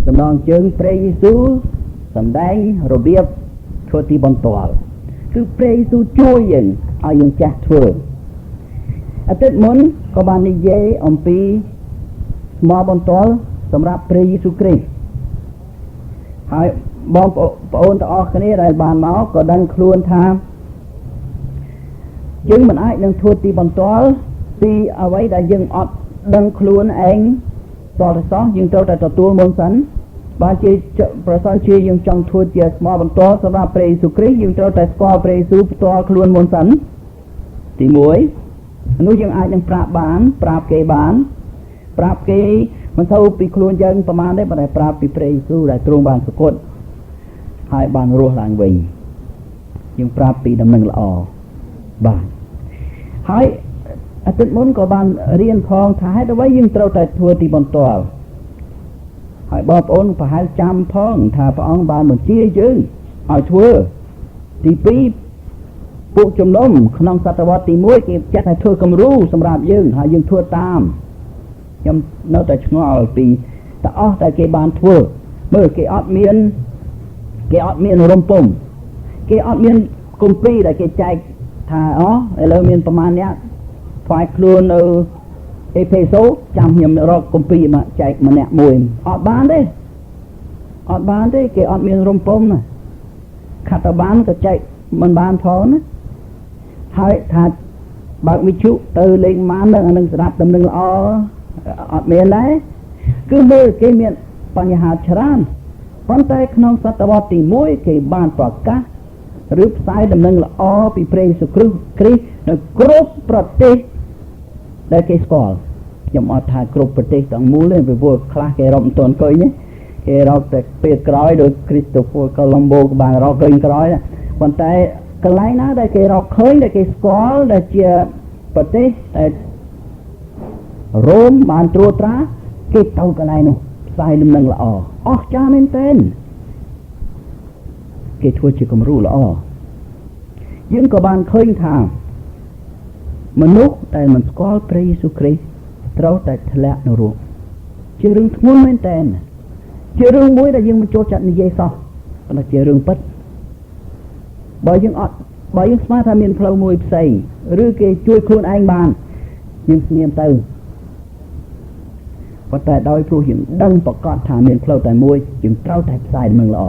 ចំណងជើងព្រះយេស៊ូវសម្ដែងរបៀបធ្វើទីបន្ទាល់គឺព្រះយេស៊ូវជួយយើងឲ្យយើងចេះធ្វើអាទិត្យមុនក៏បាននិយាយអំពីស្មោបន្ទាល់សម្រាប់ព្រះយេស៊ូវគ្រីស្ទហើយបងប្អូនទាំងអស់គ្នាដែលបានមកក៏ដឹងខ្លួនថាយើងមិនអាចនឹងធ្វើទីបន្ទាល់ពីអ្វីដែលយើងអត់ដឹងខ្លួនឯងតលសោះយើងត្រូវតែទទួលមុនសិនបើជាប្រសិនជាយើងចង់ធ្វើជាស្មោបន្ទាល់សម្រាប់ព្រះយេស៊ូវគ្រីស្ទយើងត្រូវតែស្គាល់ព្រះយេស៊ូវផ្ទាល់ខ្លួនមុនសិនទី1នោះយើងអាចនឹងប្រាប់បានប្រាប់គេបានប្រាប់គេមិនសូវពីខ្លួនយើងប្រហែលទេប៉ុន្តែប្រាប់ពីព្រះយេស៊ូវដែលទ្រង់បានសុគតហើយបានរស់ឡើងវិញយើងប្រាប់ពីដំណឹងល្អបាទហើយអាទិត្យមុនក៏បានរៀនផងថាហេតុអ្វីយើងត្រូវតែធ្វើទីបន្ទាល់ហើយបងប្អូនប្រហែលចាំផងថាព្រះអង្គបានបញ្ជាយើងឲ្យធ្វើទី2ពួកជំនុំក្នុងសតវត្សទី1គេចាត់ឲ្យធ្វើគំរូសម្រាប់យើងហើយយើងធ្វើតាមខ្ញុំនៅតែឆ្ងល់ពីតអស់តែគេបានធ្វើមើលគេអត់មានរំពំគេអត់មានគម្ពីរដែលគេចែកថាអូឥឡូវមានប្រមាណអ្នកថ្វាយខ្លួននៅអេផេសូចាំខ្ញុំរកគម្ពីរមកចែកម្នាក់មួយអត់បានទេអត់បានទេគេអត់មានរំពំណាខត្តបានក៏ចែកមិនបានផងណាហើយថាបើកវិទ្យុទៅលេងម៉ាននឹងអានឹងស្ដាប់ដំណឹងល្អអត់មានដែរគឺមើលគេមានបញ្ហាច្រើនប៉ុន្តែក្នុងសតវត្សទី1គេបានប្រកាសឬផ្សាយដំណឹងល្អពីព្រះយេស៊ូវគ្រីស្ទនៅគ្រប់ប្រទេសដែលគេស្គាល់ខ្ញុំអត់ថាគ្រប់ប្រទេសទាំងមូលទេពីព្រោះខ្លះគេរកមិនទាន់ឃើញទេគេរកតែពេលក្រោយដោយ Christopher Colombo ក៏បានរកឃើញក្រោយប៉ុន្តែកន្លែងណាដែលគេរកឃើញដែលគេស្គាល់ដែលជាប្រទេសដែលរ៉ូមបានត្រួតត្រាគេទៅកន្លែងនោះផ្សាយដំណឹងល្អអស្ចារ្យមែនទែនគេធ្វើជាគំរូល្អយើងក៏បានឃើញថាមនុស្សដែលមិនស្គាល់ព្រះយេស៊ូវគ្រីស្ទត្រូវតែធ្លាក់នរកជារឿងធ្ងន់មែនទែនជារឿងមួយដែលយើងមិនចូលចិត្តនិយាយសោះប៉ុន្តែជារឿងពិតបើយើងអត់បើយើងស្មានថាមានផ្លូវមួយផ្សេងឬគេជួយខ្លួនឯងបានយើងស្ងៀមទៅប៉ុន្តែដោយព្រោះយើងដឹងប្រកាសថាមានផ្លូវតែមួយយើងត្រូវតែផ្សាយដំណឹងល្អ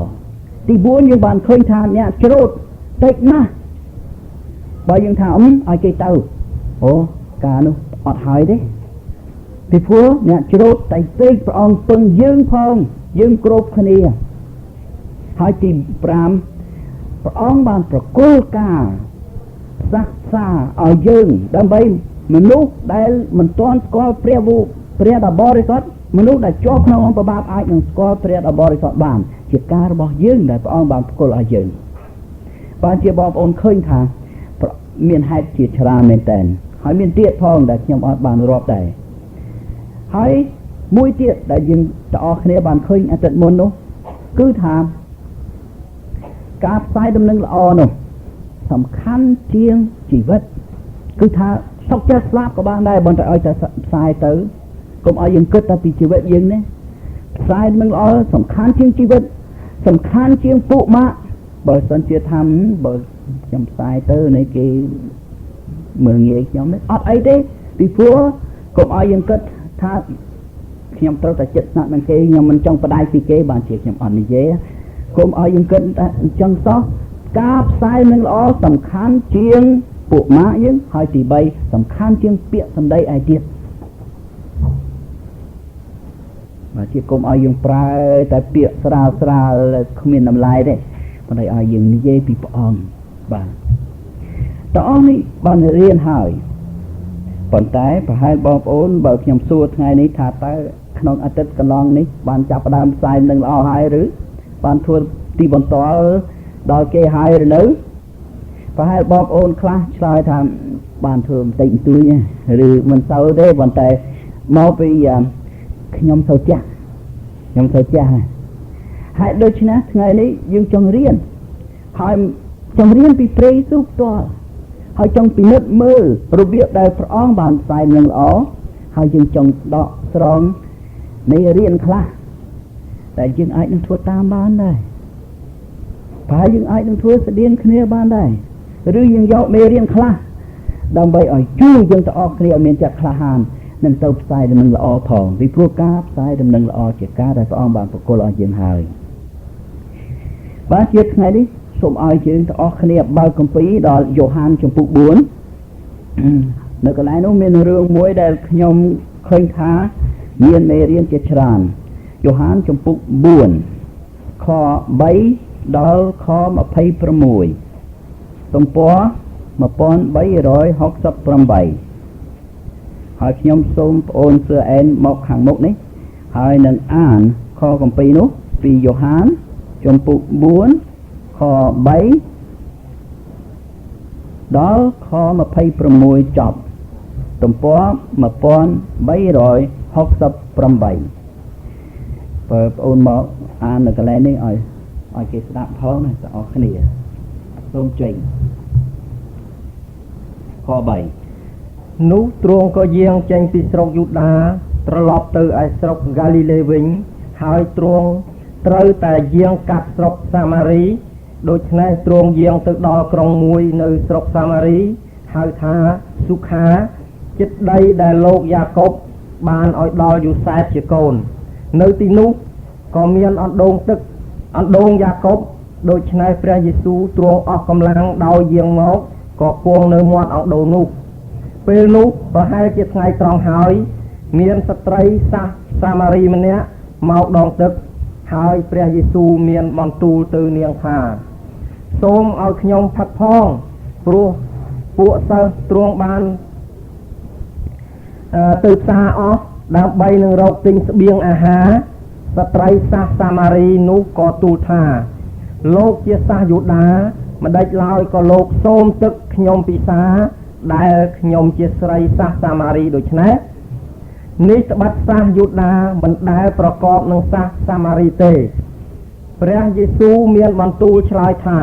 ទី4យើងបានឃើញថាអ្នកច្រូតតិចណាស់បើយើងថាឲ្យគេទៅអូការនោះអត់ហើយទេពីព្រោះអ្នកច្រូតតែពេកព្រះអង្គពឹងយើងផងយើងគ្រប់គ្នាហើយទី5ព្រះអង្គបានប្រគល់ការផ្សះផ្សាឲ្យយើងដើម្បីមនុស្សដែលមិនទាន់ស្គាល់ព្រះដ៏បរិសុទ្ធមនុស្សដែលជាប់ក្នុងអំពើបាបអាចនឹងស្គាល់ព្រះដ៏បរិសុទ្ធបានជាការរបស់យើងដែលព្រះអង្គបានប្រគល់ឲ្យយើងបានជាបងប្អូនឃើញថាមានហេតុជាច្រើនមែនតើហើយមានទៀតផងដែលខ្ញុំអត់បានរាប់ដែរហើយមួយទៀតដែលយើងទាំងអស់គ្នាបានឃើញអាទិត្យមុននោះគឺថាការផ្សាយដំណឹងល្អនោះសំខាន់ជាងជីវិតគឺថាសុខចិត្តស្លាប់ក៏បានដែរបើតែឲ្យតែផ្សាយទៅកុំឲ្យយើងគិតតែពីជីវិតយើងនេះផ្សាយដំណឹងល្អសំខាន់ជាងជីវិតសំខាន់ជាងពួកម៉ាក់បើសិនជាថាបើខ្ញុំផ្សាយទៅនៃគេមើលងាយខ្ញុំនេះអត់អីទេពីព្រោះកុំឲ្យយើងគិតថាខ្ញុំត្រូវតែចិត្តស្នាក់នឹងគេខ្ញុំមិនចង់បដាយពីគេបានជាខ្ញុំអត់និយាយកុំឲ្យយើងគិតតែអញ្ចឹងសោះការផ្សាយនឹងល្អសំខាន់ជាងពួកម៉ាក់យើងហើយទី3សំខាន់ជាងពាក្យសម្ដីឯទៀតបាទជាកុំឲ្យយើងប្រើតែពាក្យស្រាលស្រាលគ្មានតម្លៃទេប៉ុន្តែឲ្យយើងនិយាយពីព្រះអង្គបាទតើអស់នេះបានរៀនហើយប៉ុន្តែប្រហែលបងប្អូនបើខ្ញុំសួរថ្ងៃនេះថាតើក្នុងអាទិត្យកន្លងនេះបានចាប់ផ្ដើមផ្សាយនឹងល្អហើយឬបានធ្វើទីបន្ទាល់ដល់គេហើយឬនៅប្រហែលបងប្អូនខ្លះឆ្លើយថាបានធ្វើបន្តិចបន្តួចឬមិនសូវទេប៉ុន្តែមកពីខ្ញុំសូវចាស់ខ្ញុំសូវចាស់ហើយដូច្នេះថ្ងៃនេះយើងចង់រៀនហើយចង់រៀនពីព្រះយេស៊ូវផ្ទាល់ហើយចង់ពិនិត្យមើលរបៀបដែលព្រះអង្គបានផ្សាយនឹងល្អហើយយើងចង់ដកស្រង់នៃរៀនខ្លះ តែយើងអាចនឹងធ្វើតាមបានដែរប្រហែលយើងអាចនឹងធ្វើស្តៀងគ្នាបានដែរឬយើងយកមេរៀនខ្លះដើម្បីឲ្យជួយយើងទាំងអស់គ្នាឲ្យមានចិត្តក្លាហាននឹងទៅផ្សាយដំណឹងល្អផងពីព្រោះការផ្សាយដំណឹងល្អជាការដែលព្រះអង្គបានប្រគល់ឲ្យយើងហើយបាទជាថ្ងៃនេះសូមឲ្យយើងទាំងអស់គ្នាបើកគម្ពីរដល់យ៉ូហានជំពូក4នៅកន្លែងនោះមានរឿងមួយដែលខ្ញុំឃើញថាមានមេរៀនជាច្រើនយ៉ូហានជំពូក4ខ3ដល់ខ26ទំព័រ1368ហើយខ្ញុំសូមប្អូនសឿអែនមកខាងមុខនេះហើយនឹងអានខគម្ពីរនោះពីយ៉ូហានជំពូក4ខ3ដល់ខ26ចប់ទំព័រ1368បើប្អូនមកអាននៅកន្លែងនេះឲ្យគេស្ដាប់ផងណាទាំងអស់គ្នាសូមចេញខ3នោះទ្រង់ក៏យាងចេញពីស្រុកយូដាត្រឡប់ទៅឯស្រុកហ្គាលីលេវិញហើយទ្រង់ត្រូវតែយាងកាត់ស្រុកសាម៉ារីដូច្នេះទ្រង់យាងទៅដល់ក្រុងមួយនៅស្រុកសាម៉ារីហៅថាសុខាចិត្តដីដែលលោកយ៉ាកុបបានឲ្យដល់យូសែបជាកូននៅទីនោះក៏មានអណ្ដូងទឹកអណ្ដូងយ៉ាកុបដូច្នេះព្រះយេស៊ូវទ្រង់អស់កម្លាំងដោយយាងមកក៏គង់នៅមាត់អណ្ដូងនោះពេលនោះប្រហែលជាថ្ងៃត្រង់ហើយមានស្ត្រីសាសសាម៉ារីម្នាក់មកដងទឹកហើយព្រះយេស៊ូវមានបន្ទូលទៅនាងថាសូមឲ្យខ្ញុំផឹកផងព្រោះពួកសិស្សទ្រង់បានទៅផ្សារអស់ដើម្បីនឹងរកទិញស្បៀងអាហារស្ត្រីសាសសាម៉ារីនោះក៏ទូលថាលោកជាសាសយូដាម្ដេចឡើយក៏លោកសូមទឹកខ្ញុំពិសាដែលខ្ញុំជាស្រីសាសសាម៉ារីដូច្នេះនេះត្បិតសាសយូដាមិនដែលប្រកបនឹងសាសសាម៉ារីទេព្រះយេស៊ូវមានបន្ទូលឆ្លើយថា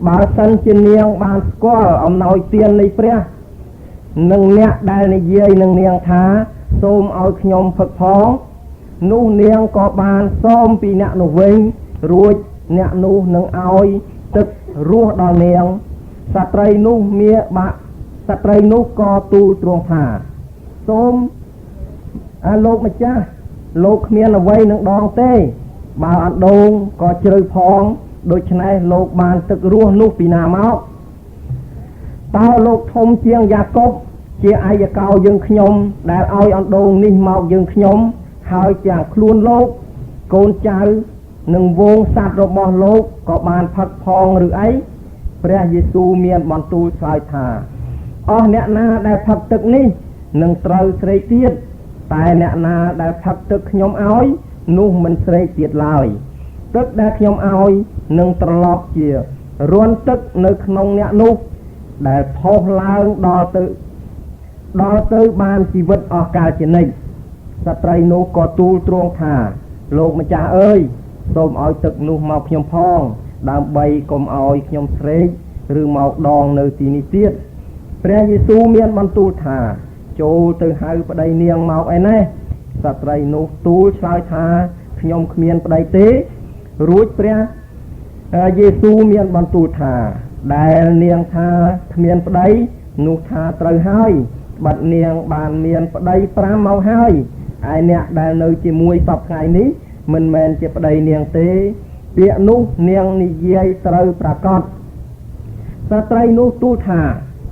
បើសិនជានាងបានស្គាល់អំណោយទាននៃព្រះនិងអ្នកដែលនិយាយនឹងនាងថាសូមឲ្យខ្ញុំផឹកផងនោះនាងក៏បានសូមពីអ្នកនោះវិញរួចអ្នកនោះនឹងឲ្យទឹករស់ដល់នាងស្ត្រីនោះមានបាក់ស្ត្រីនោះក៏ទូលទ្រង់ថាសូមលោកម្ចាស់លោកគ្មានអ្វីនឹងដងទេបើអណ្ដូងក៏ជ្រៅផងដូច្នេះលោកបានទឹករស់នោះពីណាមកតើលោកធំជាងយ៉ាកុបជាឯកោយើងខ្ញុំដែលឲ្យអណ្ដូងនេះមកយើងខ្ញុំហើយទាំងខ្លួនលោកកូនចៅនិងវងសត្វរបស់លោកក៏បានផឹកផងឬអីព្រះយេស៊ូវមានបន្ទូលឆ្លើយថាអស់អ្នកណាដែលផឹកទឹកនេះនឹងត្រូវស្រេកទៀតតែអ្នកណាដែលផឹកទឹកខ្ញុំឲ្យនោះមិនស្រេកទៀតឡើយទឹកដែលខ្ញុំឲ្យនឹងត្រឡប់ជារន្ធទឹកនៅក្នុងអ្នកនោះដែលផុសឡើងដល់ទៅបានជីវិតអស់កលជានិច្ចស្ត្រីនោះក៏ទូលទ្រង់ថាលោកម្ចាស់អើយសូមឲ្យទឹកនោះមកខ្ញុំផងដើម្បីកុំឲ្យខ្ញុំស្រេកឬមកដងនៅទីនេះទៀតព្រះយេស៊ូវមានបន្ទូលថាចូលទៅហៅប្តីនាងមកឯណេះស្ត្រីនោះទូលឆ្លើយថាខ្ញុំគ្មានប្តីទេរួចព្រះយេស៊ូវមានបន្ទូលថាដែលនាងថាគ្មានប្តីនោះថាត្រូវហើយបាត់នាងបានមានប្តី5មកហើយឯអ្នកដែលនៅជាមួយសពថ្ងៃនេះមិនមែនជាប្តីនាងទេពាក្យនោះនាងនិយាយត្រូវប្រាកដស្ត្រីនោះទូលថា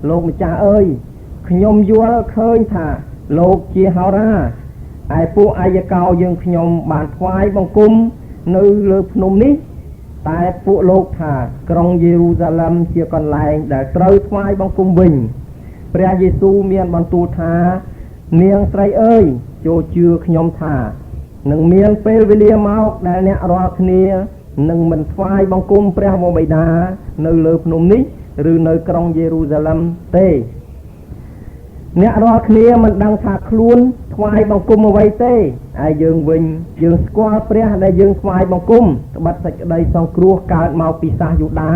លោកម្ចាស់អើយខ្ញុំយល់ឃើញថាលោកជាហោរាឯពួកអាយកោយើងខ្ញុំបានថ្វាយបង្គំនៅលើភ្នំនេះតែពួកលោកថាក្រុងយេរូសាឡឹមជាកន្លែងដែលត្រូវថ្វាយបង្គំវិញព្រះយេស៊ូវមានបន្ទូលថានាងស្រីអើយចូលជឿខ្ញុំថានឹងមានពេលវេលាមកដែលអ្នករាល់គ្នានឹងមិនថ្វាយបង្គំព្រះវរបិតានៅលើភ្នំនេះឬនៅក្រុងយេរូសាឡឹមទេអ្នករាល់គ្នាមិនដឹងថាខ្លួនថ្វាយបង្គំអ្វីទេឯយើងវិញយើងស្គាល់ព្រះដែលយើងថ្វាយបង្គំត្បិតសេចក្តីសង្គ្រោះកើតមកពីសាសយូដា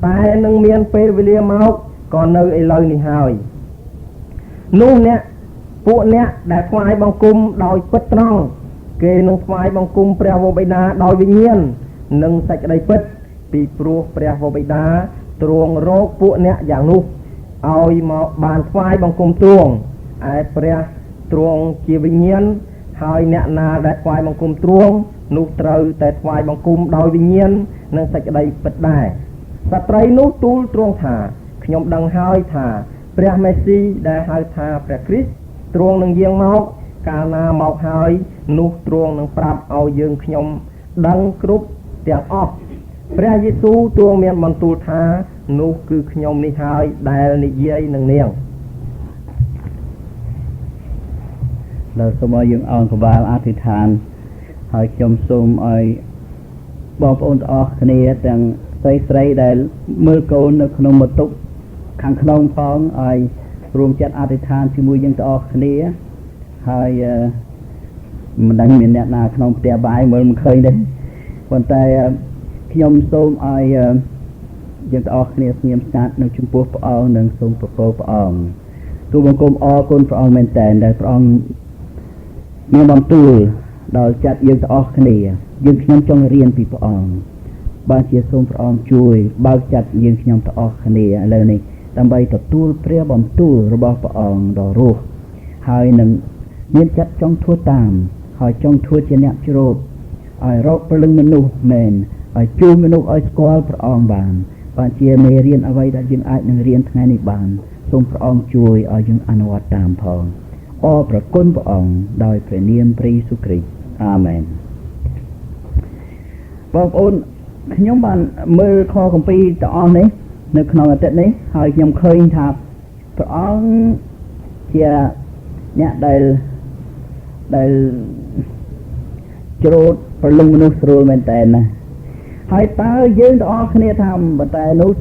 តែនឹងមានពេលវេលាមកក៏នៅឥឡូវនេះហើយនោះអ្នកពួកអ្នកដែលថ្វាយបង្គំដោយពិតត្រង់ គេនឹងថ្វាយបង្គំព្រះវរបិតាដោយវិញ្ញាណនិងសេចក្តីពិតពីព្រោះព្រះវរបិតាទ្រង់រកពួកអ្នកយ៉ាងនោះឲ្យមកបានថ្វាយបង្គំទ្រង់ឯព្រះទ្រង់ជាវិញ្ញាណហើយអ្នកណាដែលថ្វាយបង្គំទ្រង់នោះត្រូវតែថ្វាយបង្គំដោយវិញ្ញាណនិងសេចក្តីពិតដែរស្ត្រីនោះទូលទ្រង់ថាខ្ញុំដឹងហើយថាព្រះមេស៊ីដែលហៅថាព្រះគ្រីស្ទទ្រង់នឹងយាងមកកាលណាមកហើយនោះទ្រង់នឹងប្រាប់ឲ្យយើងខ្ញុំដឹងគ្រប់ទាំងអស់ព្រះយេស៊ូវទ្រង់មានបន្ទូលថានោះគឺខ្ញុំនេះហើយដែលនិយាយនឹងនាងដល់សូមឲ្យយើងអោនក្បាលអធិដ្ឋានហើយខ្ញុំសូមឲ្យបងប្អូនទាំងអស់គ្នាទាំងស្រីស្រីដែលមើលកូននៅក្នុងបន្ទប់ខាងក្នុងផងឲ្យរួមចិត្តអធិដ្ឋានជាមួយយើងទាំងអស់គ្នាហើយមិនដឹងមានអ្នកណាក្នុងផ្ទះបាយមើលមិនឃើញទេប៉ុន្តែខ្ញុំសូមឲ្យយើងទាំងអស់គ្នាស្ងៀមស្ងាត់នៅចំពោះព្រះអង្គនិងសូមប្រពោព្រះអង្គទូបង្គំអរគុណព្រះអង្គមែនទែនដែលព្រះអង្គមានបន្ទូលដល់ចិត្តយើងទាំងអស់គ្នាយើងខ្ញុំចង់រៀនពីព្រះអង្គបានជាសូមព្រះអង្គជួយបើកចិត្តយើងខ្ញុំទាំងអស់គ្នាឥឡូវនេះដើម្បីទទួលព្រះបន្ទូលរបស់ព្រះអង្គដ៏រស់ហើយនឹងមានចិត្តចង់ធ្វើតាមហើយចង់ធ្វើជាអ្នកជ្រោតឲ្យរកព្រលឹងមនុស្សមែនឲ្យជួយមនុស្សឲ្យស្គាល់ព្រះអង្គបានបានជាមេរៀនអ្វីដែលយើងអាចនឹងរៀនថ្ងៃនេះបានសូមព្រះអង្គជួយឲ្យយើងអនុវត្តតាមផងអរព្រះគុណព្រះអង្គដោយព្រះនាមព្រះយេស៊ូវគ្រីស្ទអាមែនបងប្អូនខ្ញុំបានមើលខគម្ពីរទាំងអស់នេះនៅក្នុងអាទិត្យនេះហើយខ្ញុំឃើញថាព្រះអង្គជាអ្នកដែលជ្រូតព្រលឹងមនុស្សស្រួលមែនតើណាហើយតើយើងទាំងអស់គ្នាថាប៉ុន្តែនោះ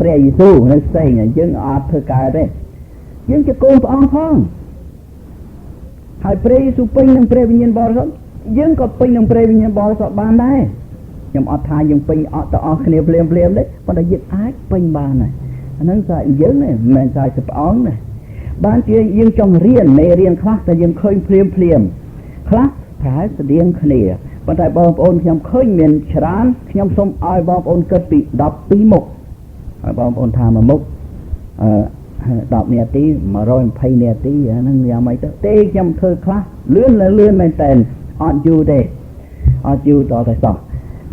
ព្រះយេស៊ូវនៅផ្សេងយើងអត់ធ្វើកើតទេយើងជាកូនព្រះអង្គផងហើយព្រះយេស៊ូវពេញនឹងព្រះវិញ្ញាណបរិសុទ្ធយើងក៏ពេញនឹងព្រះវិញ្ញាណបរិសុទ្ធបានដែរខ្ញុំអត់ថាយើងពេញអត់ទាំងអស់គ្នាភ្លាមភ្លាមទេប៉ុន្តែយើងអាចពេញបានហើយអាហ្នឹងស្អាតយើងទេមិនមែនស្អាតព្រះអង្គទេបានជាយើងចង់រៀនមេរៀនខ្លះតែយើងឃើញភ្លាមភ្លាមខ្លះប្រហែលស្តៀងគ្នាប៉ុន្តែបងប្អូនខ្ញុំឃើញមានច្រើនខ្ញុំសូមឲ្យបងប្អូនគិតពី12មុខហើយបងប្អូនថាមួយមុខ10នាទី120នាទីហ្នឹងយ៉ាងម៉េចទៅទេខ្ញុំធ្វើខ្លះលឿនលឿនមែនតើអត់យូរទេអត់យូរតតែសោះ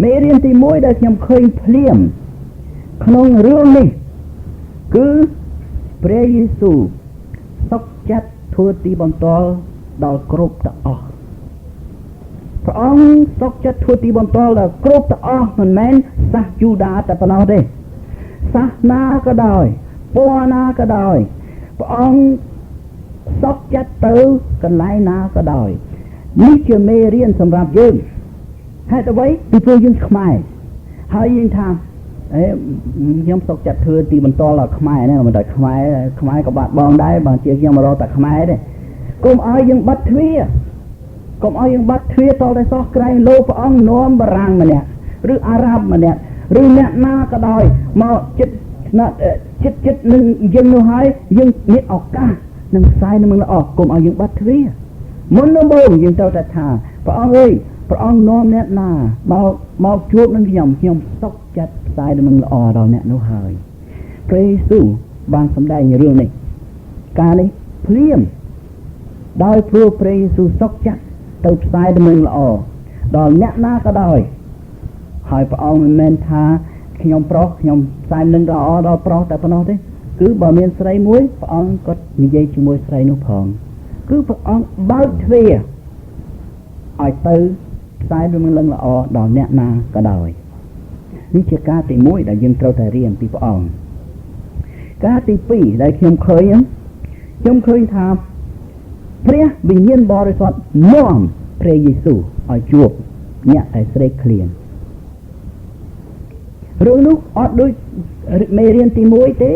មេរៀនទី1ដែលខ្ញុំឃើញភ្លាមក្នុងរឿងនេះគឺព្រះយេស៊ូវសុខចិត្តធ្វើទីបន្ទាល់ដល់គ្រប់ទាំងអស់ព្រះអង្គសុខចិត្តធ្វើទីបន្ទាល់ដល់គ្រប់ទាំងអស់មិនមែនសាសយូដាតែប៉ុណ្ណោះទេសាសនាក៏ដោយពណ៌ណាក៏ដោយព្រះអង្គសុខចិត្តទៅកន្លែងណាក៏ដោយនេះជាមេរៀនសម្រាប់យើងហេតុអ្វីពីព្រោះយើងខ្មែរហើយយើងថាអេខ្ញុំសុខចិត្តធ្វើទីបន្ទាល់ដល់ខ្មែរហ្នឹងមិនតែខ្មែរខ្មែរក៏បាត់បងដែរបើជាខ្ញុំមករកតែខ្មែរទេកុំឲ្យយើងបាត់ទ្វារកុំឲ្យយើងបាត់ទ្វារតតែសោះក្រែងលោព្រះអង្គនាំបារាំងម្នាក់ឬអារ៉ាប់ម្នាក់ឬអ្នកណាក៏ដោយមកចិត្តចិត្តចិត្តនឹងយើងនោះហើយយើងមានឱកាសនឹងផ្សាយនឹងល្អកុំឲ្យយើងបាត់ទ្វារមុនដំបូងយើងត្រូវតែថាព្រះអង្គអើយព្រះអង្គនាំអ្នកណាមកជួបនឹងខ្ញុំខ្ញុំសុខចិត្តផ្សាយនឹងល្អដល់អ្នកនោះហើយព្រះយេស៊ូវបានសម្ដែងរឿងនេះការនេះភ្លាមដោយព្រោះព្រះយេស៊ូវសុខចិត្តទៅផ្សាយដំណឹងល្អដល់អ្នកណាក៏ដោយហើយព្រះអង្គមិនមែនថាខ្ញុំប្រុសខ្ញុំផ្សាយដំណឹងល្អដល់ប្រុសតែប៉ុណ្ណោះទេគឺបើមានស្រីមួយព្រះអង្គក៏និយាយជាមួយស្រីនោះផងគឺព្រះអង្គបើកទ្វារឲ្យទៅផ្សាយដំណឹងល្អដល់អ្នកណាក៏ដោយនេះជាការទី1ដែលយើងត្រូវតែរៀនពីព្រះអង្គការទី2ដែលខ្ញុំឃើញថាព្រះវិញ្ញាណបរិសុទ្ធនាំព្រះយេស៊ូវឲ្យជួបអ្នកដែលស្រេកឃ្លានរឿងនោះអត់ដូចមេរៀនទី1ទេ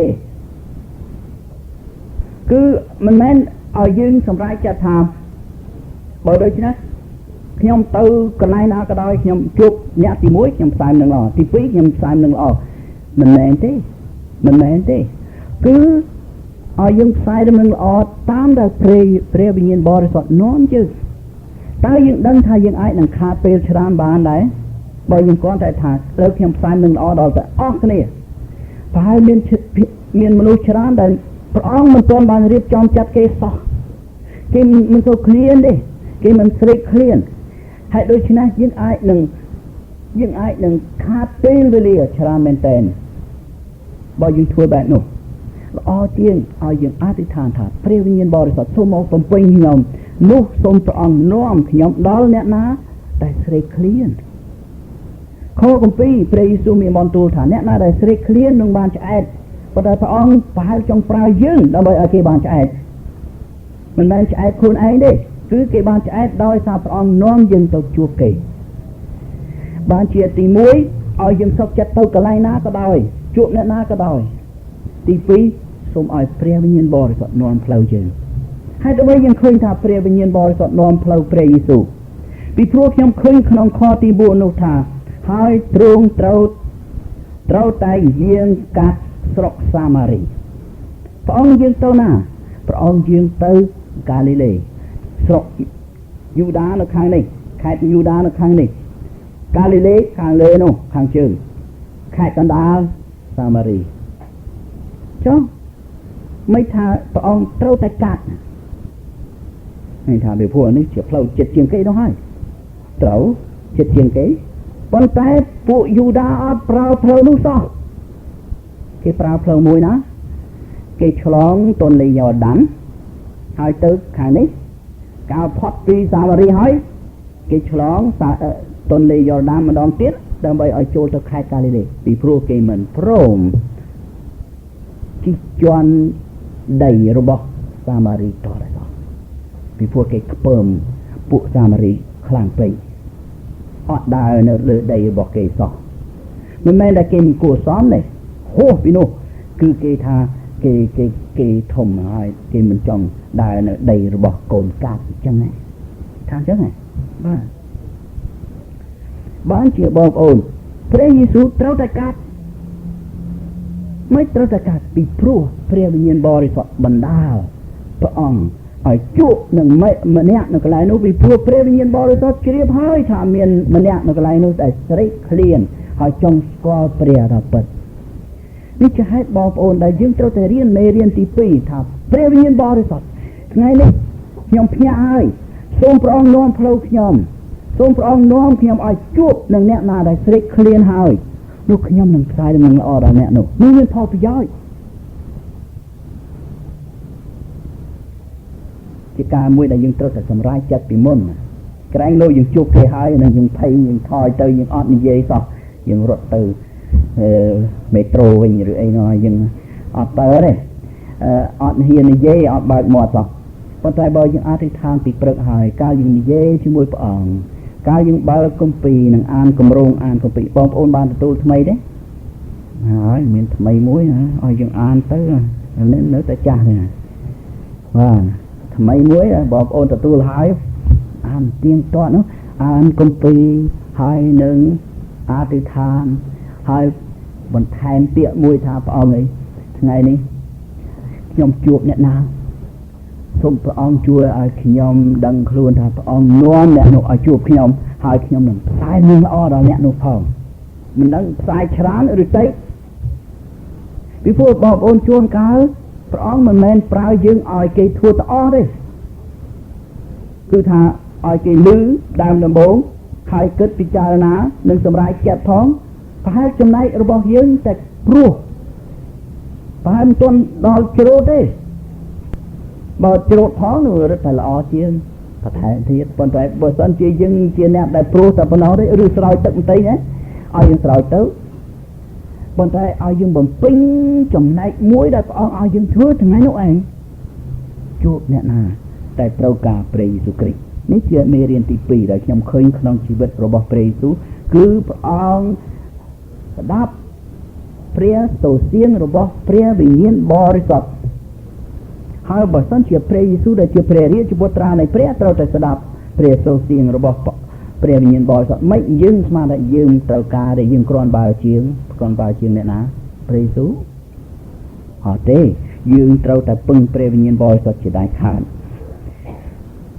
គឺមិនមែនឲ្យយើងសម្រេចចិត្តថាបើដូច្នេះខ្ញុំទៅកន្លែងណាក៏ដោយខ្ញុំជួបអ្នកទី1ខ្ញុំផ្សាយនឹងល្អទី2ខ្ញុំផ្សាយនឹងល្អមិនមែនទេមិនមែនទេគឺឲ្យយើងផ្សាយដំណឹងល្អតាមដែលព្រះវិញ្ញាណបរិសុទ្ធនាំយើង តើយើងដឹងថាយើងអាចនឹងខាតពេលច្រើនបានដែរបើយើងគ្រាន់តែថាលើខ្ញុំផ្សាយនឹងល្អដល់តែអស់គ្នាប្រហែលមានមនុស្សច្រើនដែលព្រះអង្គមិនទាន់បានរៀបចំចាត់គេសោះគេមិនសូវឃ្លានទេគេមិនស្រេកឃ្លានហើយដូច្នេះយើងអាចនឹងខាតពេលវេលាច្រើនមែនទែនបើយើងធ្វើបែបនោះល្អជាងឲ្យយើងអធិដ្ឋានថាព្រះវិញ្ញាណបរិសុទ្ធសូមមកបំពេញខ្ញុំនោះសូមព្រះអង្គនាំខ្ញុំដល់អ្នកណាដែលស្រេកឃ្លានខគម្ពីរព្រះយេស៊ូវមានបន្ទូលថាអ្នកណាដែលស្រេកឃ្លាននឹងបានឆ្អែតប៉ុន្តែព្រះអង្គប្រហែលចង់ប្រើយើងដើម្បីឲ្យគេបានឆ្អែតមិនមែនឆ្អែតខ្លួនឯងទេគឺគេបានឆ្អែតដោយសារព្រះអង្គនាំយើងទៅជួបគេបានជាទី1ឲ្យយើងសុខចិត្តទៅកន្លែងណាក៏ដោយជួបអ្នកណាក៏ដោយទី2សូមឲ្យព្រះវិញ្ញាណបរិសុទ្ធនាំផ្លូវយើងហើយដើម្បីយើងឃើញថាព្រះវិញ្ញាណបរិសុទ្ធនាំផ្លូវព្រះយេស៊ូវពីព្រោះខ្ញុំឃើញក្នុងខទី4នោះថាហើយទ្រង់ត្រូវតែយាងកាត់ស្រុកសាម៉ារីព្រះអង្គយាងទៅណាព្រះអង្គយាងទៅកាលីលេស្រុកយូដានៅខាងនេះខេត្តយូដានៅខាងនេះកាលីលេខាងលើនោះខាងជើងខេត្តកណ្ដាលសាម៉ារីចុះមិនថាព្រះអង្គត្រូវតែកាត់នេះថាពីព្រោះនេះជាផ្លូវចិត្តជាងគេនោះហើយត្រូវចិត្តជាងគេប៉ុន្តែពួកយូដាអត់ប្រើផ្លូវនោះសោះគេប្រើផ្លូវមួយណាគេឆ្លងទន្លេយ៉ូដានហើយទៅខាងនេះកាលផុតពីសាម៉ារីហើយគេឆ្លងទន្លេយ៉ូដានម្ដងទៀតដើម្បីឲ្យចូលទៅខេត្តកាលីលេពីព្រោះគេមិនព្រមជិះជាន់ដីរបស់សាម៉ារីតតែសោះពីព្រោះគេខ្ពើមពួកសាម៉ារីខ្លាំងពេកអត់ដើរនៅលើដីរបស់គេសោះមិនមែនតែគេមិនគួរសមទេហួសពីនោះគឺគេថាគេធំហើយគេមិនចង់ដើរនៅដីរបស់កូនកាត់អញ្ចឹងណាថាអញ្ចឹងណាបាទបានជាបងប្អូនព្រះយេស៊ូវត្រូវតែកាត់មិនត្រូវតែកាត់ពីព្រោះព្រះវិញ្ញាណបរិសុទ្ធបណ្ដាលព្រះអង្គឲ្យជួបនឹងម្នាក់នៅកន្លែងនោះពីព្រោះព្រះវិញ្ញាណបរិសុទ្ធជ្រាបហើយថាមានម្នាក់នៅកន្លែងនោះដែលស្រេកឃ្លានហើយចង់ស្គាល់ព្រះដ៏ពិតនេះជាហេតុបងប្អូនដែលយើងត្រូវតែរៀនមេរៀនទី2ថាព្រះវិញ្ញាណបរិសុទ្ធថ្ងៃនេះខ្ញុំភ្ញាក់ហើយសូមព្រះអង្គនាំផ្លូវខ្ញុំសូមព្រះអង្គនាំខ្ញុំឲ្យជួបនឹងអ្នកណាដែលស្រេកឃ្លានហើយនោះខ្ញុំនឹងផ្សាយដំណឹងល្អដល់អ្នកនោះនេះមានផលប្រយោជន៍ជាការមួយដែលយើងត្រូវតែសម្រេចចិត្តពីមុនក្រែងលោកយើងជួបគេហើយនឹងយើងភ័យយើងថយទៅយើងអត់និយាយសោះយើងរត់ទៅមេត្រូវិញឬអីនោះយើងអត់ទៅទេអត់ហ៊ាននិយាយអត់បើកមាត់សោះប៉ុន្តែបើយើងអធិដ្ឋានពីព្រឹកហើយកាលយើងនិយាយជាមួយព្រះអង្គកាលយើងបើកគម្ពីរនិងអានគម្រោងអានគម្ពីរបងប្អូនបានទទួលថ្មីទេហើយមានថ្មីមួយឲ្យយើងអានទៅនៅតែចាស់ទេបាទថ្មីមួយបងប្អូនទទួលហើយអានទៀងទាត់នោះអានគម្ពីរហើយនឹងអធិដ្ឋានហើយបន្ថែមពាក្យមួយថាព្រះអង្គអីថ្ងៃនេះខ្ញុំជួបអ្នកណាសូមព្រះអង្គជួយឲ្យខ្ញុំដឹងខ្លួនថាព្រះអង្គនាំអ្នកនោះឲ្យជួបខ្ញុំហើយខ្ញុំនឹងផ្សាយនឹងល្អដល់អ្នកនោះផងមិនដឹងផ្សាយច្រើនឬតិចពីព្រោះបងប្អូនជួនកាលព្រះអង្គមិនមែនប្រើយើងឲ្យគេធ្វើទាំងអស់ទេគឺថាឲ្យគេលឺដើមដំបូងហើយគិតពិចារណានិងសម្រេចចិត្តផងប្រហែលចំណែករបស់យើងតែព្រោះប្រហែលមិនទាន់ដល់ជ្រូតទេបើជ្រូតផងនោះរឹតតែល្អជាងបន្ថែមទៀតប៉ុន្តែបើសិនជាយើងជាអ្នកដែលព្រោះតែប៉ុណ្ណោះទេឬស្រោចទឹកបន្តិចណាឲ្យយើងស្រោចទៅប៉ុន្តែឲ្យយើងបំពេញចំណែកមួយដែលព្រះអង្គឲ្យយើងធ្វើថ្ងៃនោះឯងជួបអ្នកណាតែត្រូវការព្រះយេស៊ូវគ្រីស្ទនេះជាមេរៀនទី2ដែលខ្ញុំឃើញក្នុងជីវិតរបស់ព្រះយេស៊ូវគឺព្រះអង្គស្ដាប់ព្រះសូរសៀងរបស់ព្រះវិញ្ញាណបរិសុទ្ធហើយបើសិនជាព្រះយេស៊ូវដែលជាព្រះរាជបុត្រានៃព្រះត្រូវតែស្ដាប់ព្រះសូរសៀងរបស់ព្រះវិញ្ញាណបរិសុទ្ធមិនយើងស្មានថាយើងត្រូវការដែលយើងគ្រាន់បើជាងអ្នកណាព្រះយេស៊ូវអត់ទេយើងត្រូវតែពឹងព្រះវិញ្ញាណបរិសុទ្ធជាដាច់ខាត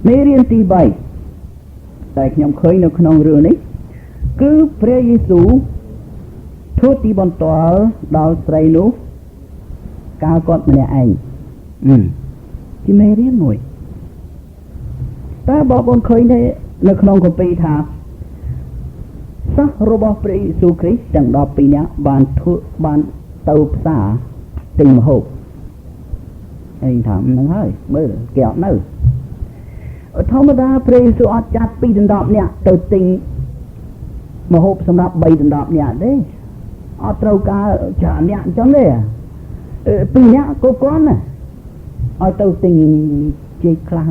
មេរៀនទី3 តែខ្ញុំឃើញនៅក្នុងរឿងនេះគឺព្រះយេស៊ូវធ្វើទីបន្ទាល់ដល់ស្រីនោះកាលគាត់ម្នាក់ឯងជាមេរៀនមួយតើបងប្អូនឃើញទេនៅក្នុងគម្ពីរថាសិស្សរបស់ព្រះយេស៊ូវគ្រីស្ទទាំង12នាក់បានធ្វើបានទៅផ្សារទិញម្ហូបឯងថាហ្នឹងហើយមើលគេអត់នៅធម្មតាព្រះយេស៊ូវអត់ចាត់2ដណ្ដប់នាក់ទៅទិញម្ហូបសម្រាប់3ដណ្ដប់នាក់ទេអត់ត្រូវការច្រើនអ្នកអញ្ចឹងទេ2នាក់ក៏គ្រាន់ដែរឲ្យទៅទិញចេកខ្លះ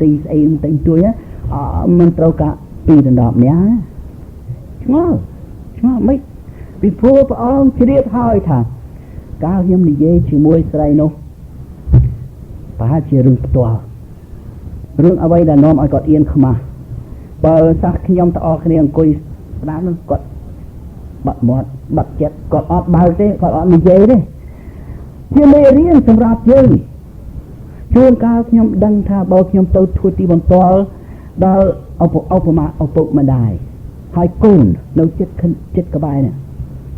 ទិញស្អីទិញទួយមិនត្រូវការ2ដណ្ដប់នាក់ឆ្ងល់ឆ្ងល់មិនពីព្រោះព្រះអង្គជ្រាបហើយថាកាលខ្ញុំនិយាយជាមួយស្រីនោះប្រហែលជារឿងផ្ទាល់រឿងអ្វីដែលនាំឲ្យគាត់អៀនខ្មាស់បើសះខ្ញុំតអស់គ្នាអង្គុយស្ដាប់នឹងគាត់បាត់មាត់បាត់ចិត្តគាត់អត់បើកទេគាត់អត់និយាយទេជាមេរៀនសម្រាប់យើងជួនកាលខ្ញុំដឹងថាបើខ្ញុំទៅធ្វើទីបន្ទាល់ដល់ឪពុកម៉ាឪពុកម្ដាយហើយកូននៅចិត្តចិត្តក្បែរនេះ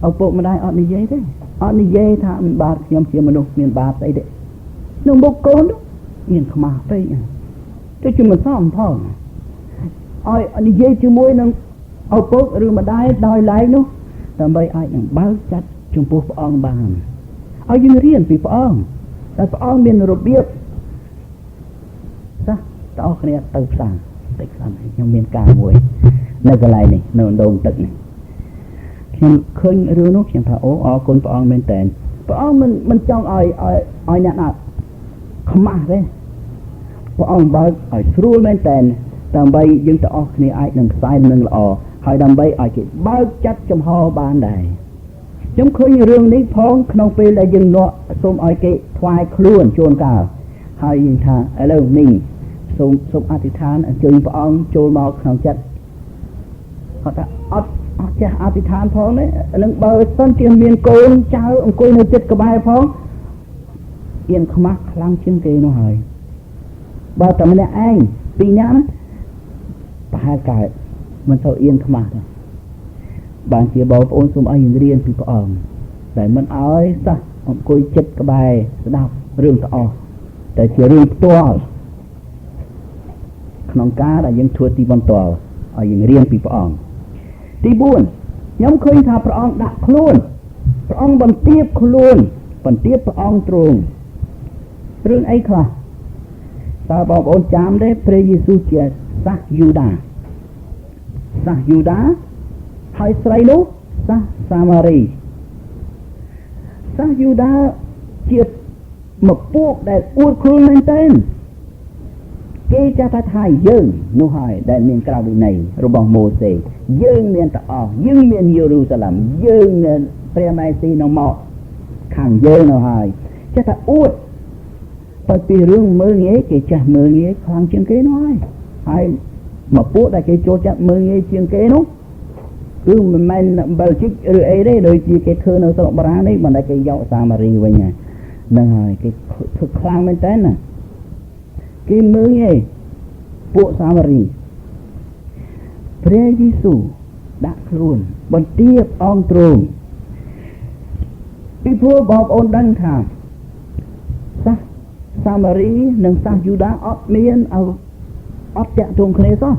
ឪពុកម្ដាយអត់និយាយទេអត់និយាយថាបាទខ្ញុំជាមនុស្សមានបាបស្អីទេនៅមុខកូនមានខ្មាស់ពេកទៅជាមិនសមផងឲ្យនិយាយជាមួយនឹងឪពុកឬម្ដាយដោយឡែកនោះដើម្បីអាចនឹងបើកចិត្តចំពោះព្រះអង្គបានឲ្យយើងរៀនពីព្រះអង្គតែព្រះអង្គមានរបៀបចាស់តើគ្នាទៅផ្សារតិចសិនខ្ញុំមានការមួយនៅកន្លែងនេះនៅដងទឹកនេះខ្ញុំឃើញរឿងនោះខ្ញុំថាអូអរគុណព្រះអង្គមែនតើព្រះអង្គមិនចង់ឲ្យឲ្យអ្នកណាខ្មាស់ទេព្រះអង្គបើកឲ្យស្រួលមែនតើដើម្បីយើងទាំងអស់គ្នាអាចនឹងផ្សាយនឹងល្អហើយដើម្បីឲ្យគេបើកចិត្តចំហបានដែរខ្ញុំឃើញរឿងនេះផងក្នុងពេលដែលយើងនាំសូមឲ្យគេថ្វាយខ្លួនជួនកាលហើយយើងថាឥឡូវនេះសូមអធិដ្ឋានអញ្ជើញព្រះអង្គចូលមកក្នុងចិត្តគាត់ថាអត់ចេះអធិដ្ឋានផងទេនឹងបើសិនជាមានកូនចៅអង្គុយនៅចិត្តក្បែរផងអៀនខ្មាស់ខ្លាំងជាងគេនោះហើយបើតែម្នាក់ឯងពីរនាក់ណាប្រហែលកើតមិនសូវអៀនខ្មាស់ទេបានជាបងប្អូនសូមឲ្យយើងរៀនពីព្រះអង្គតែមិនឲ្យសោះអង្គុយចិត្តក្បែរស្ដាប់រឿងទាំងអស់តែជារឿងផ្ទាល់ក្នុងការដែលយើងធ្វើទីបន្ទាល់ឲ្យយើងរៀនពីព្រះអង្គទី4ខ្ញុំឃើញថាព្រះអង្គដាក់ខ្លួនព្រះអង្គបន្ទាបខ្លួនបន្ទាបព្រះអង្គទ្រង់រឿងអីខ្លះតើបងប្អូនចាំទេព្រះយេស៊ូវជាសាសយូដាសាសយូដាហើយស្រីនោះសាសសាមារីសាសយូដាជាមួយពួកដែលអួតខ្លួនមែនទែនគេចាត់ថាយើងនោះហើយដែលមានក្រៅវិន័យរបស់ម៉ូសេយើងមានទាំងអស់យើងមានយេរូសាឡឹមយើងមានព្រះមេស៊ីនៅមកខាងយើងនោះហើយចេះតែអួតបើពីរឿងមើលងាយគេចេះមើលងាយខ្លាំងជាងគេនោះហើយហើយមកពួកដែលគេចូលចិត្តមើលងាយជាងគេនោះគឺមិនមែនបែលជីកឬអីទេដូចជាគេធ្វើនៅស្រុកបារាំងនេះមិនដែលគេយកសាមារីវិញហ្នឹងហើយគេធ្វើខ្លាំងមែនតើណាគេមើលងាយពួកសាមារីព្រះយេស៊ូវដាក់ខ្លួនបន្ទាបអង្គទ្រង់ពីព្រោះបងប្អូនដឹងថាសាសសាមារីនិងសាសយូដាអត់មានអត់តាក់ទងគ្នាសោះ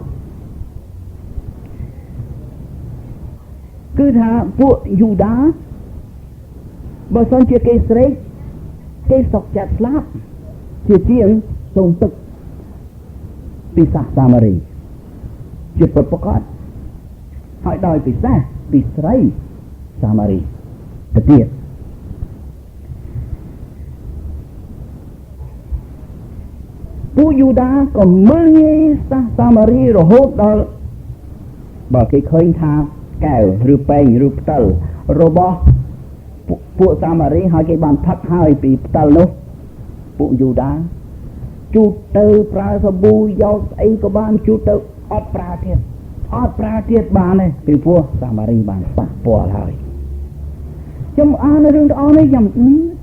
គឺថាពួកយូដាបើសិនជាគេស្រេកគេសុកចិត្តស្លាប់ជាជាងសូមទឹកពីសាសសាមារីជាពិតប្រាកដហើយដោយពិសេសពីស្រីសាមារីទៅទៀតពួកយូដាក៏មើលងាយសាសសាមារីរហូតដល់បើគេឃើញថាកែវឬពែងឬផ្តិលរបស់ពួកសាមារីហើយគេបានផឹកហើយពីផ្តិលនោះពួកយូដាជូតទៅប្រើសាប៊ូយកស្អីក៏បានជូតទៅអត់ប្រើទៀតអត់ប្រើទៀតបានទេពីព្រោះសាមារីបានប៉ះពាល់ហើយខ្ញុំអានរឿងទាំងអស់នេះខ្ញុំ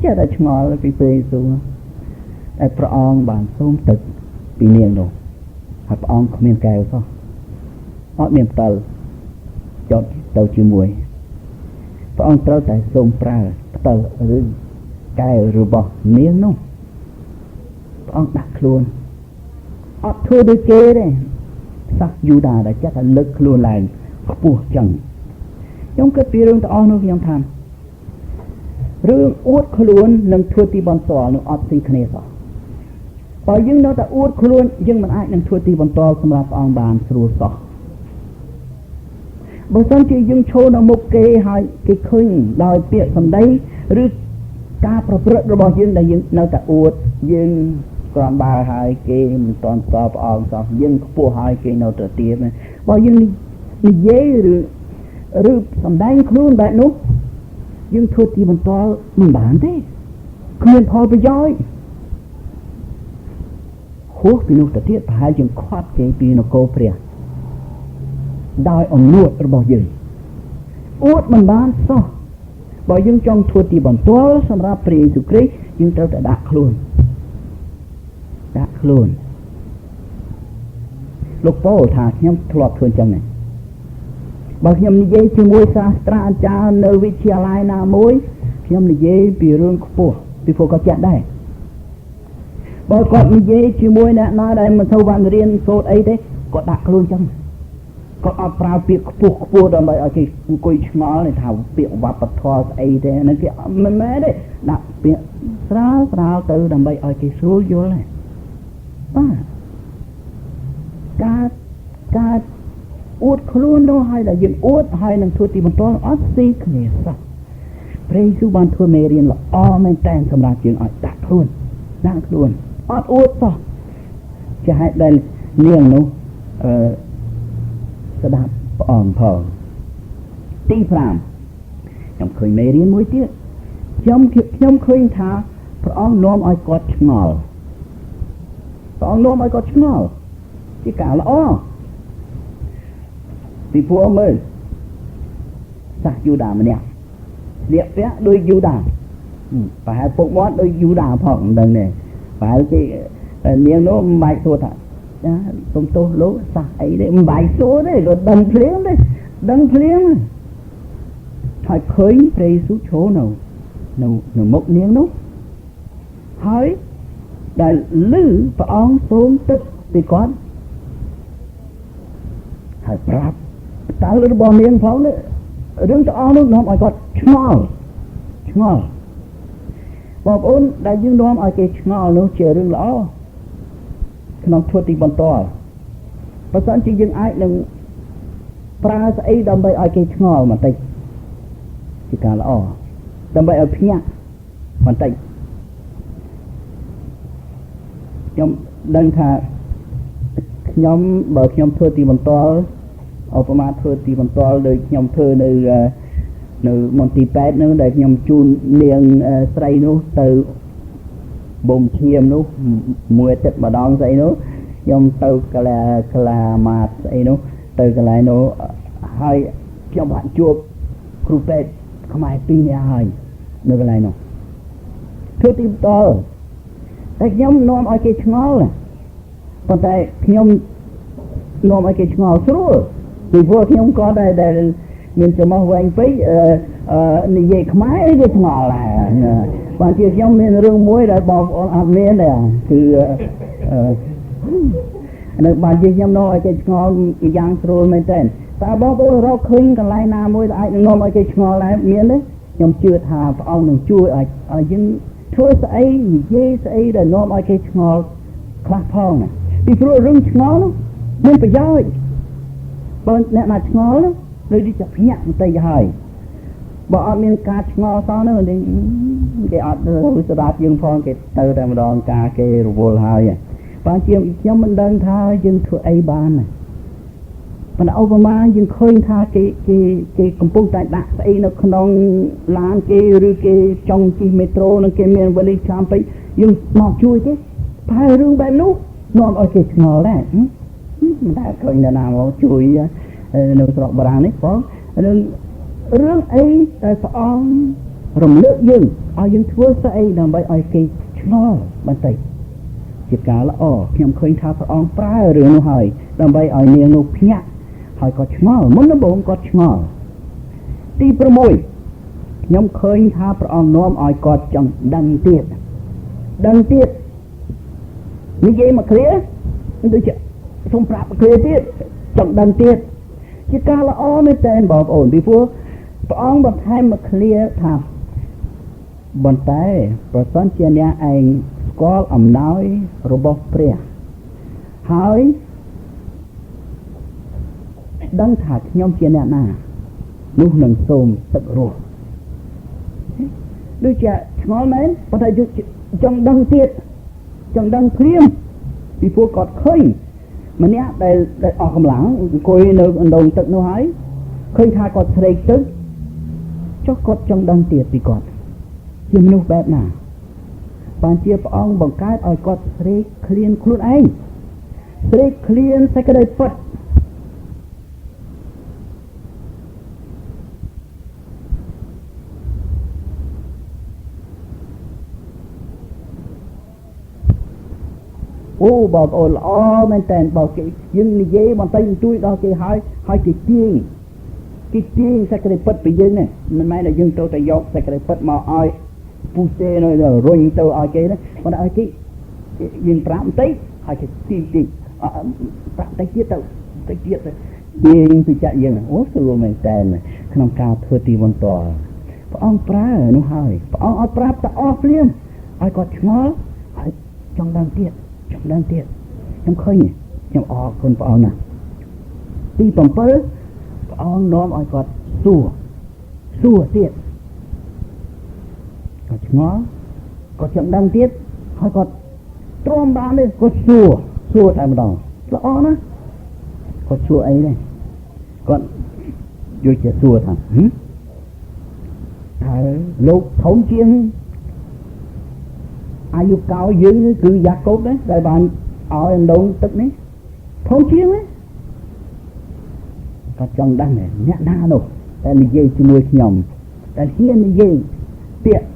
ចេះតែឆ្ងល់ពីព្រះយេស៊ូវតែព្រះអង្គបានសូមទឹកពីនាងនោះហើយព្រះអង្គគ្មានកែវសោះ អត់មានផ្តិលចុតទៅជាមួយព្រះអង្គត្រូវតែសូមប្រើផ្តិលឬកែវរបស់នាងនោះព្រះអង្គដាក់ខ្លួនអត់ធ្វើដូចគេទេសាសយូដាដែលចាត់តែលើកខ្លួនឡើងខ្ពស់ចឹងខ្ញុំគិតពីរឿងទាំងអស់នោះខ្ញុំថារឿងអួតខ្លួននិងធ្វើទីបន្ទាល់នោះអត់ស៊ីគ្នាសោះបើយើងនៅតែអួតខ្លួនយើងមិនអាចនឹងធ្វើទីបន្ទាល់សម្រាប់ព្រះអង្គបានស្រួលសោះបើសិនជាយើងឈរនៅមុខគេហើយគេឃើញដោយពាក្យសម្ដីឬការប្រព្រឹត្តរបស់យើងដែលយើងនៅតែអួតយើងក្រំបើហើយគេមិនទាន់ស្គាល់ព្រះអង្គសោះយើងខ្ពស់ហើយគេនៅតែទាបបើយើងនិយាយឬសម្ដែងខ្លួនបែបនោះយើងធ្វើទីបន្ទាល់មិនបានទេគ្មានផលប្រយោជន៍ហួសពីនោះទៅទៀតប្រហែលជាខាត់គេពីនគរព្រះដោយអំនួតរបស់យើងអួតមិនបានសោះបើយើងចង់ធ្វើទីបន្ទាល់សម្រាប់ព្រះយេស៊ូវគ្រីស្ទយើងត្រូវតែដាក់ខ្លួនដាក់ខ្លួនលោកប៉ូលថាខ្ញុំធ្លាប់ធ្វើអញ្ចឹងដែរបើខ្ញុំនិយាយជាមួយសាស្ត្រាចារ្យនៅវិទ្យាល័យណាមួយខ្ញុំនិយាយពីរឿងខ្ពស់ពីព្រោះគាត់ចាក់ដែរបើគាត់និយាយជាមួយអ្នកណាដែលមិនសូវបានរៀនសូត្រអីទេគាត់ដាក់ខ្លួនចឹងគាត់អត់ប្រើពាក្យខ្ពស់ខ្ពស់ដើម្បីឲ្យគេអង្គុយឆ្ងល់ថាពាក្យវប្បធម៌ស្អីទេហ្នឹងគេមិនមែនទេដាក់ពាក្យស្រាលស្រាលទៅដើម្បីឲ្យគេស្រួលយល់ដែរបាទការអួតខ្លួននោះហើយដែលយើងអួតហើយនឹងធ្វើទីបន្ទាល់អត់ស៊ីគ្នាសោះព្រះយេស៊ូវបានធ្វើមេរៀនល្អមែនតើសម្រាប់យើងឲ្យដាក់ខ្លួនដាក់ខ្លួនអត់អួតសោះជាហេតុដែលនាងនោះស្ដាប់ព្រះអង្គផងទី5ខ្ញុំឃើញមេរៀនមួយទៀតខ្ញុំឃើញថាព្រះអង្គនាំឲ្យគាត់ឆ្ងល់ព្រះអង្គនាំឲ្យគាត់ឆ្ងល់ជាការល្អពីព្រោះមើលសាសយូដាម្នាក់ស្លៀកពាក់ដូចយូដាប្រហែលពុកមាត់ដូចយូដាផងមិនដឹងទេប្រហែលគេនាងនោះមិនបាច់សួរថាចាសុំទោសលោកសាសអីទេមិនបាច់សួរទេក៏ដឹងភ្លាមទេដឹងភ្លាមហើយឃើញព្រះយេស៊ូវឈរនៅមុខនាងនោះហើយដែលឮព្រះអង្គសូមទឹកពីគាត់ហើយប្រាប់តើរបស់នាងផងនេះរឿងទាំងអស់នោះនាំឲ្យគាត់ឆ្ងល់ឆ្ងល់បងប្អូនដែលយើងនាំឲ្យគេឆ្ងល់នោះជារឿងល្អក្នុងធ្វើទីបន្ទាល់បើសិនជាយើងអាចនឹងប្រើស្អីដើម្បីឲ្យគេឆ្ងល់បន្តិចជាការល្អដើម្បីឲ្យភ្ញាក់បន្តិចខ្ញុំដឹងថាខ្ញុំបើខ្ញុំធ្វើទីបន្ទាល់ឧបមាធ្វើទីបន្ទាល់ដូចខ្ញុំធ្វើនៅមន្ទីរពេទ្យនោះដែលខ្ញុំជូននាងស្រីនោះទៅបូមឈាមនោះមួយអាទិត្យម្ដងស្អីនោះខ្ញុំទៅក្លាម៉ាតស្អីនោះទៅកន្លែងនោះហើយខ្ញុំបានជួបគ្រូពេទ្យខ្មែរ2នាក់ហើយនៅកន្លែងនោះធ្វើទីបន្ទាល់តែខ្ញុំនាំឲ្យគេឆ្ងល់ប៉ុន្តែខ្ញុំនាំឲ្យគេឆ្ងល់ស្រួលពីព្រោះខ្ញុំក៏ដែលមានច្រមុះវែងពេកនិយាយខ្មែរគេឆ្ងល់ដែរបានជាខ្ញុំមានរឿងមួយដែលបងប្អូនអត់មានដែរគឺនៅបានជាខ្ញុំនាំឲ្យគេឆ្ងល់យ៉ាងស្រួលមែនទែនតើបងប្អូនរកឃើញកន្លែងណាមួយដែលអាចនាំឲ្យគេឆ្ងល់ដែរមានទេខ្ញុំជឿថាព្រះអង្គនឹងជួយឲ្យយើងធ្វើស្អីនិយាយស្អីដែលនាំឲ្យគេឆ្ងល់ខ្លះផងណាពីព្រោះរឿងឆ្ងល់នោះមានប្រយោជន៍បើអ្នកណាឆ្ងល់ដូចជាភ្ញាក់បន្តិចហើយបើអត់មានការឆ្ងល់សោះនោះគេអត់ស្ដាប់យើងផងគេទៅតែម្ដងការគេរវល់ហើយបានជាខ្ញុំមិនដឹងថាយើងធ្វើអីបានប៉ុន្តែឧបមាយើងឃើញថាគេកំពុងតែដាក់ស្អីនៅក្នុងឡានគេឬគេចង់ជិះមេត្រូនឹងគេមានវេលាចាំពេកយើងមកជួយគេប្រហែលរឿងបែបនោះនាំឲ្យគេឆ្ងល់ដែរមិនដែលឃើញនរណាមកជួយនៅស្រុកបារាំងនេះបងរឿងអីដែលព្រះអង្គរំលឹកយើងឲ្យយើងធ្វើស្អីដើម្បីឲ្យគេឆ្ងល់បន្តិចជាការល្អខ្ញុំឃើញថាព្រះអង្គប្រើរឿងនោះហើយដើម្បីឲ្យនាងនោះភ្ញាក់ ហើយក៏ឆ្ងល់មុនដំបូងគាត់ឆ្ងល់ទី6ខ្ញុំឃើញថាព្រះអង្គនាំឲ្យគាត់ចង់ដឹងទៀតដឹងទៀតនិយាយមកគ្រាដូចជាសូមប្រាប់មកគ្រាទៀតចង់ដឹងទៀតជាការល្អមែនតើបងប្អូនពីព្រោះព្រះអង្គបន្ថែមមកឃ្លាថាប៉ុន្តែប្រសិនជាអ្នកឯងស្គាល់អំណោយរបស់ព្រះហើយដឹងថាខ្ញុំជាអ្នកណានោះនឹងសូមទឹករស់ដូចជាឆ្ងល់មែនប៉ុន្តែចង់ដឹងទៀតចង់ដឹងភ្លាមពីព្រោះគាត់ឃើញម្នាក់ដែលអស់កម្លាំងអង្គុយនៅអណ្ដូងទឹកនោះហើយឃើញថាគាត់ស្រេកទឹកចុះគាត់ចង់ដឹងទៀតពីគាត់ជាមនុស្សបែបណាបានជាព្រះអង្គបង្កើតឲ្យគាត់ស្រេកឃ្លានខ្លួនឯងស្រេកឃ្លានសេចក្តីពិតអូបងប្អូនល្អមែនតើបើគេយើងនិយាយបន្តិចបន្តួចដល់គេហើយហើយគេទាញសេចក្តីពិតពីយើងនេះមិនមែនតែយើងត្រូវតែយកសេចក្តីពិតមកឲ្យពូសេនៅរុញទៅឲ្យគេណាប៉ុន្តែឲ្យគេយើងប្រាប់បន្តិចហើយគេទាញតិចប្រាប់បន្តិចទៀតទៅបន្តិចទៀតទៅទាញពីចាក់យើងអូស្រួលមែនតើក្នុងការធ្វើទីវន្តរព្រះអង្គប្រើនោះហើយព្រះអង្គអត់ប្រាប់តែអស់ភ្លាមឲ្យគាត់ឆ្ងល់ហើយចង់ដឹងទៀតចង់ដឹងទៀតខ្ញុំឃើញខ្ញុំអរគុណព្រះអង្គណាស់ទី7ព្រះអង្គនាំឲ្យគាត់សួរទៀតគាត់ឆ្ងល់គាត់ចង់ដឹងទៀតហើយគាត់ទ្រាំបានទេគាត់សួរតែម្ដងល្អណាស់គាត់សួរអីនេះគាត់យកជាសួរថាតើលោកធំជាងអាយុកោយើងគឺយ៉ាកូបដែរដែលបានឲ្យអណ្ដូងទឹកនេះធំជាងទេគាត់ចង់ដឹងអ្នកណានោះតែនិយាយជាមួយខ្ញុំតែហ៊ាននិយាយពាក្យ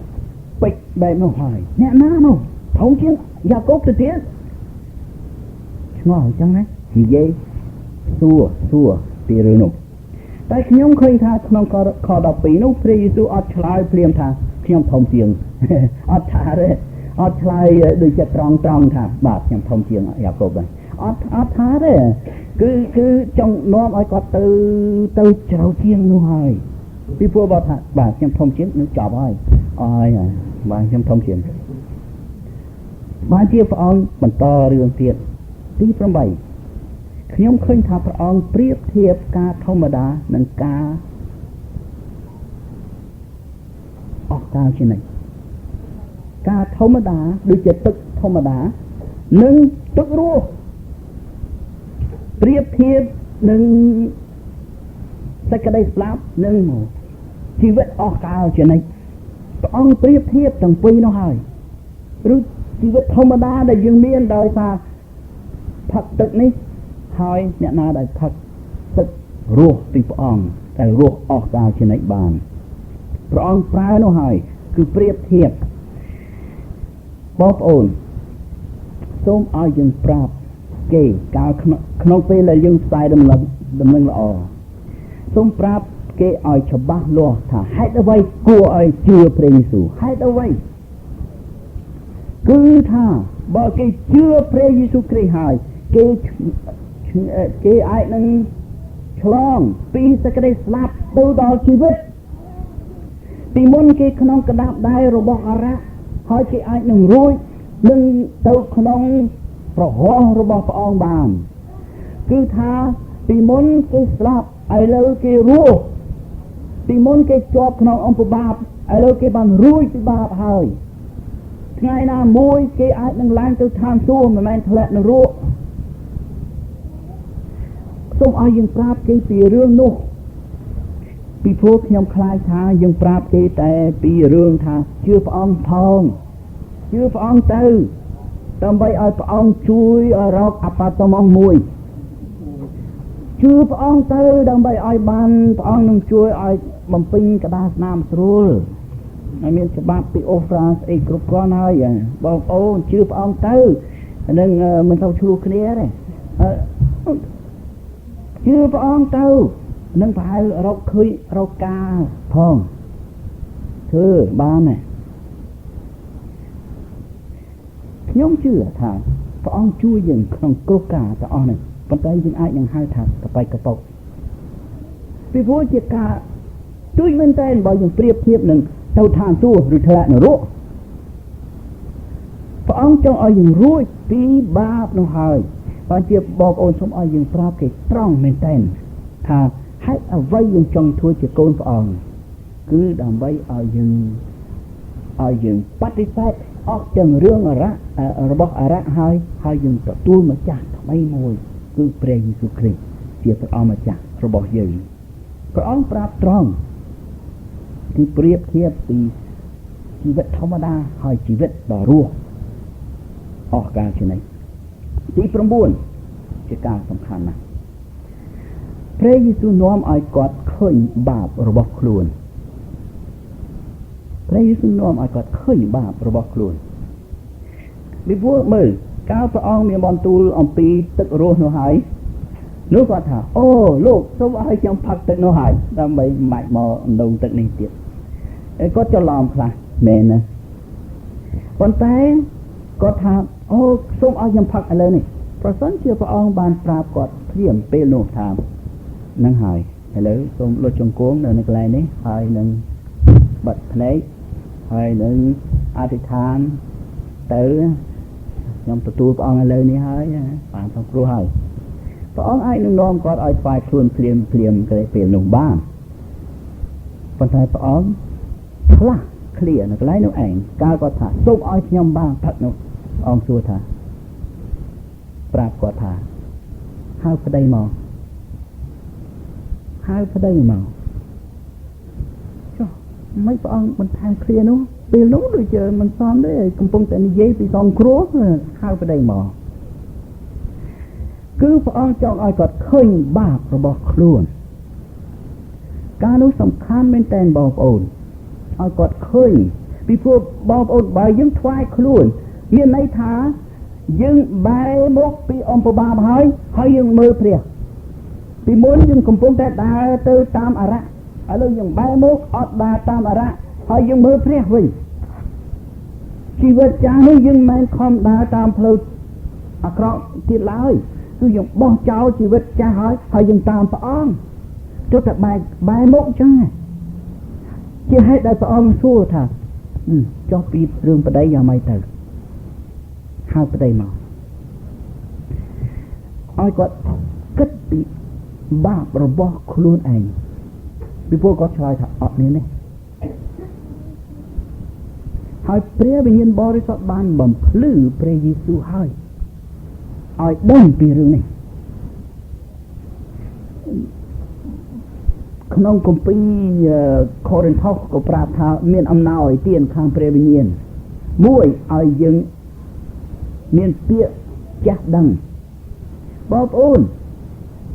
ពេចបែបនោះហើយអ្នកណានោះធំជាងយ៉ាកូបទៅទៀតឆ្ងល់អញ្ចឹងណានិយាយសួរពីរឿងនោះតែខ្ញុំឃើញថាក្នុងខ12នោះព្រះយេស៊ូវអត់ឆ្លើយភ្លាមថាខ្ញុំធំជាងអត់ថាទេអត់ឆ្លើយដូចជាត្រង់ថាបាទខ្ញុំធំជាងយ៉ាកូបដែរអត់ថាទេគឺចង់នាំឲ្យគាត់ទៅជ្រៅជាងនោះហើយពីព្រោះបើថាបាទខ្ញុំធំជាងនឹងចប់ហើយអស់ហើយបាទខ្ញុំធំជាងបានជាព្រះអង្គបន្តរឿងទៀតទី8ខ្ញុំឃើញថាព្រះអង្គប្រៀបធៀបការធម្មតានិងការអស់កាលជានិច្ចការធម្មតាដូចជាទឹកធម្មតានិងទឹករស់ប្រៀបធៀបនឹងសេចក្តីស្លាប់និងជីវិតអស់កាលជានិច្ចព្រះអង្គប្រៀបធៀបទាំងពីរនោះហើយឬជីវិតធម្មតាដែលយើងមានដោយសារផឹកទឹកនេះហើយអ្នកណាដែលផឹកទឹករស់ពីព្រះអង្គតែរស់អស់កាលជានិច្ចបានព្រះអង្គប្រើនោះហើយគឺប្រៀបធៀបបងប្អូនសូមឲ្យយើងប្រាប់គេកាលក្នុងពេលដែលយើងផ្សាយដំណឹងល្អសូមប្រាប់គេឲ្យច្បាស់លាស់ថាហេតុអ្វីគួរឲ្យជឿព្រះយេស៊ូវហេតុអ្វីគឺថាបើគេជឿព្រះយេស៊ូវគ្រីស្ទហើយគេអាចនឹងឆ្លងពីសេចក្តីស្លាប់ទៅដល់ជីវិតពីមុនគេក្នុងក្តាប់ដៃរបស់អារក្សហើយគេអាចនឹងរួចនឹងទៅក្នុងប្រហោះរបស់ព្រះអង្គបានគឺថាពីមុនគេស្លាប់ឥឡូវគេរស់ពីមុនគេជាប់ក្នុងអំពើបាបឥឡូវគេបានរួចពីបាបហើយថ្ងៃណាមួយគេអាចនឹងឡើងទៅឋានសួគ៌មិនមែនធ្លាក់នរកសូមឲ្យយើងប្រាប់គេពីរឿងនោះពីព្រោះខ្ញុំខ្លាចថាយើងប្រាប់គេតែពីរឿងថាជឿព្រះអង្គផងជឿព្រះអង្គទៅដើម្បីឲ្យព្រះអង្គជួយឲ្យរកអាប៉ាតម៉ង់មួយជឿព្រះអង្គទៅដើម្បីឲ្យបានព្រះអង្គនឹងជួយឲ្យបំពេញក្តារស្នាមស្រួលហើយមានច្បាប់ពីអូហ្វ្រានស្អីគ្រប់គ្រាន់ហើយបងប្អូនជឿព្រះអង្គទៅនឹងមិនទៅឆ្លោះគ្នាទេ ជឿព្រះអង្គទៅនឹងប្រហែលរកឃើញរកការផងធ្វើបានណាខ្ញុំជឿថាព្រះអង្គជួយយើងក្នុងគ្រប់ការទាំងអស់នេះប៉ុន្តែយើងអាចនឹងហៅថាកប៉ិកប៉ុកពីព្រោះជាការជួយមែនតើបើយើងប្រៀបធៀបនឹងទៅឋានសួគ៌ឬធ្លាក់នរកព្រះអង្គចង់ឲ្យយើងរួចពីបាបនោះហើយបានជាបងប្អូនសូមឲ្យយើងប្រាប់គេត្រង់មែនតើថាហេតុអ្វីយើងចង់ធ្វើជាកូនព្រះអង្គគឺដើម្បីឲ្យយើងបដិសេធអស់ទាំងរឿងអរៈរបស់អរៈហើយហើយយើងទទួលម្ចាស់ថ្មីមួយគឺព្រះយេស៊ូវគ្រីស្ទជាព្រះអង្គម្ចាស់របស់យើងព្រះអង្គប្រាប់ត្រង់គឺប្រៀបធៀបពីជីវិតធម្មតាហើយជីវិតដ៏រស់អស់កាលជានិច្ចទី9ជាការសំខាន់ណាស់ព្រះយេស៊ូវនាំឲ្យគាត់ឃើញបាបរបស់ខ្លួនព្រះយេស៊ូវនាំឲ្យគាត់ឃើញបាបរបស់ខ្លួនពីព្រោះមើលកាលព្រះអង្គមានបន្ទូលអំពីទឹករស់នោះហើយនោះគាត់ថាអូលោកសូមឲ្យខ្ញុំផឹកទឹកនោះហើយដើម្បីមិនបាច់មកអណ្ដូងទឹកនេះទៀតគាត់ច្រឡំខ្លះមែនណាប៉ុន្តែគាត់ថាអូសូមឲ្យខ្ញុំផឹកឥឡូវនេះប្រសិនជាព្រះអង្គបានប្រាប់គាត់ភ្លាមពេលនោះថានឹងហើយឥឡូវសូមលុតជង្គង់នៅកន្លែងនេះហើយនឹងបិទភ្នែកហើយនឹងអធិដ្ឋានទៅខ្ញុំទទួលព្រះអង្គឥឡូវនេះហើយបានសង្គ្រោះហើយព្រះអង្គអាចនឹងនាំគាត់ឲ្យថ្វាយខ្លួនភ្លាមភ្លាមពេលនោះបានប៉ុន្តែព្រះអង្គផ្លាស់ឃ្លានៅកន្លែងនោះឯងកាលគាត់ថាសូមឲ្យខ្ញុំបានផឹកនោះព្រះអង្គសួរថាប្រាប់គាត់ថាហៅប្តីមកហៅប្តីមកចុះមិនព្រះអង្គបន្ថែមឃ្លានោះពេលនោះដូចជាមិនសមទេកំពុងតែនិយាយពីសង្គ្រោះហៅប្តីមកគឺព្រះអង្គចង់ឲ្យគាត់ឃើញបាបរបស់ខ្លួនការនោះសំខាន់មែនទែនបងប្អូនឲ្យគាត់ឃើញពីព្រោះបងប្អូនបើយើងថ្វាយខ្លួនមានន័យថាយើងបែរមកពីអំពើបាបហើយហើយយើងមើលព្រះពីមុនយើងកំពុងតែដើរទៅតាមអរៈឥឡូវយើងបែរមកអត់ដើរតាមអរៈហើយយើងមើលព្រះវិញជីវិតចាស់នេះយើងមិនខំដើរតាមផ្លូវអាក្រក់ទៀតឡើយគឺយើងបោះចោលជីវិតចាស់ហើយហើយយើងតាមព្រះអង្គទោះតែបែរមកចឹងជាហេតុដែលព្រះអង្គសួរថាចុះពីរឿងប្តីយ៉ាងម៉េចទៅហៅប្តីមកឲ្យគាត់គិតពីបាបរបស់ខ្លួនឯងពីព្រោះគាត់ឆ្លើយថាអត់មានទេហើយព្រះវិញ្ញាណបរិសុទ្ធបានបំភ្លឺព្រះយេស៊ូវហើយឲ្យដឹងពីរឿងនេះក្នុងគម្ពីរកូរិនថូសក៏ប្រាប់ថាមានអំណោយទានខាងព្រះវិញ្ញាណមួយឲ្យយើងមានពាក្យចាស់ដឹងបងប្អូន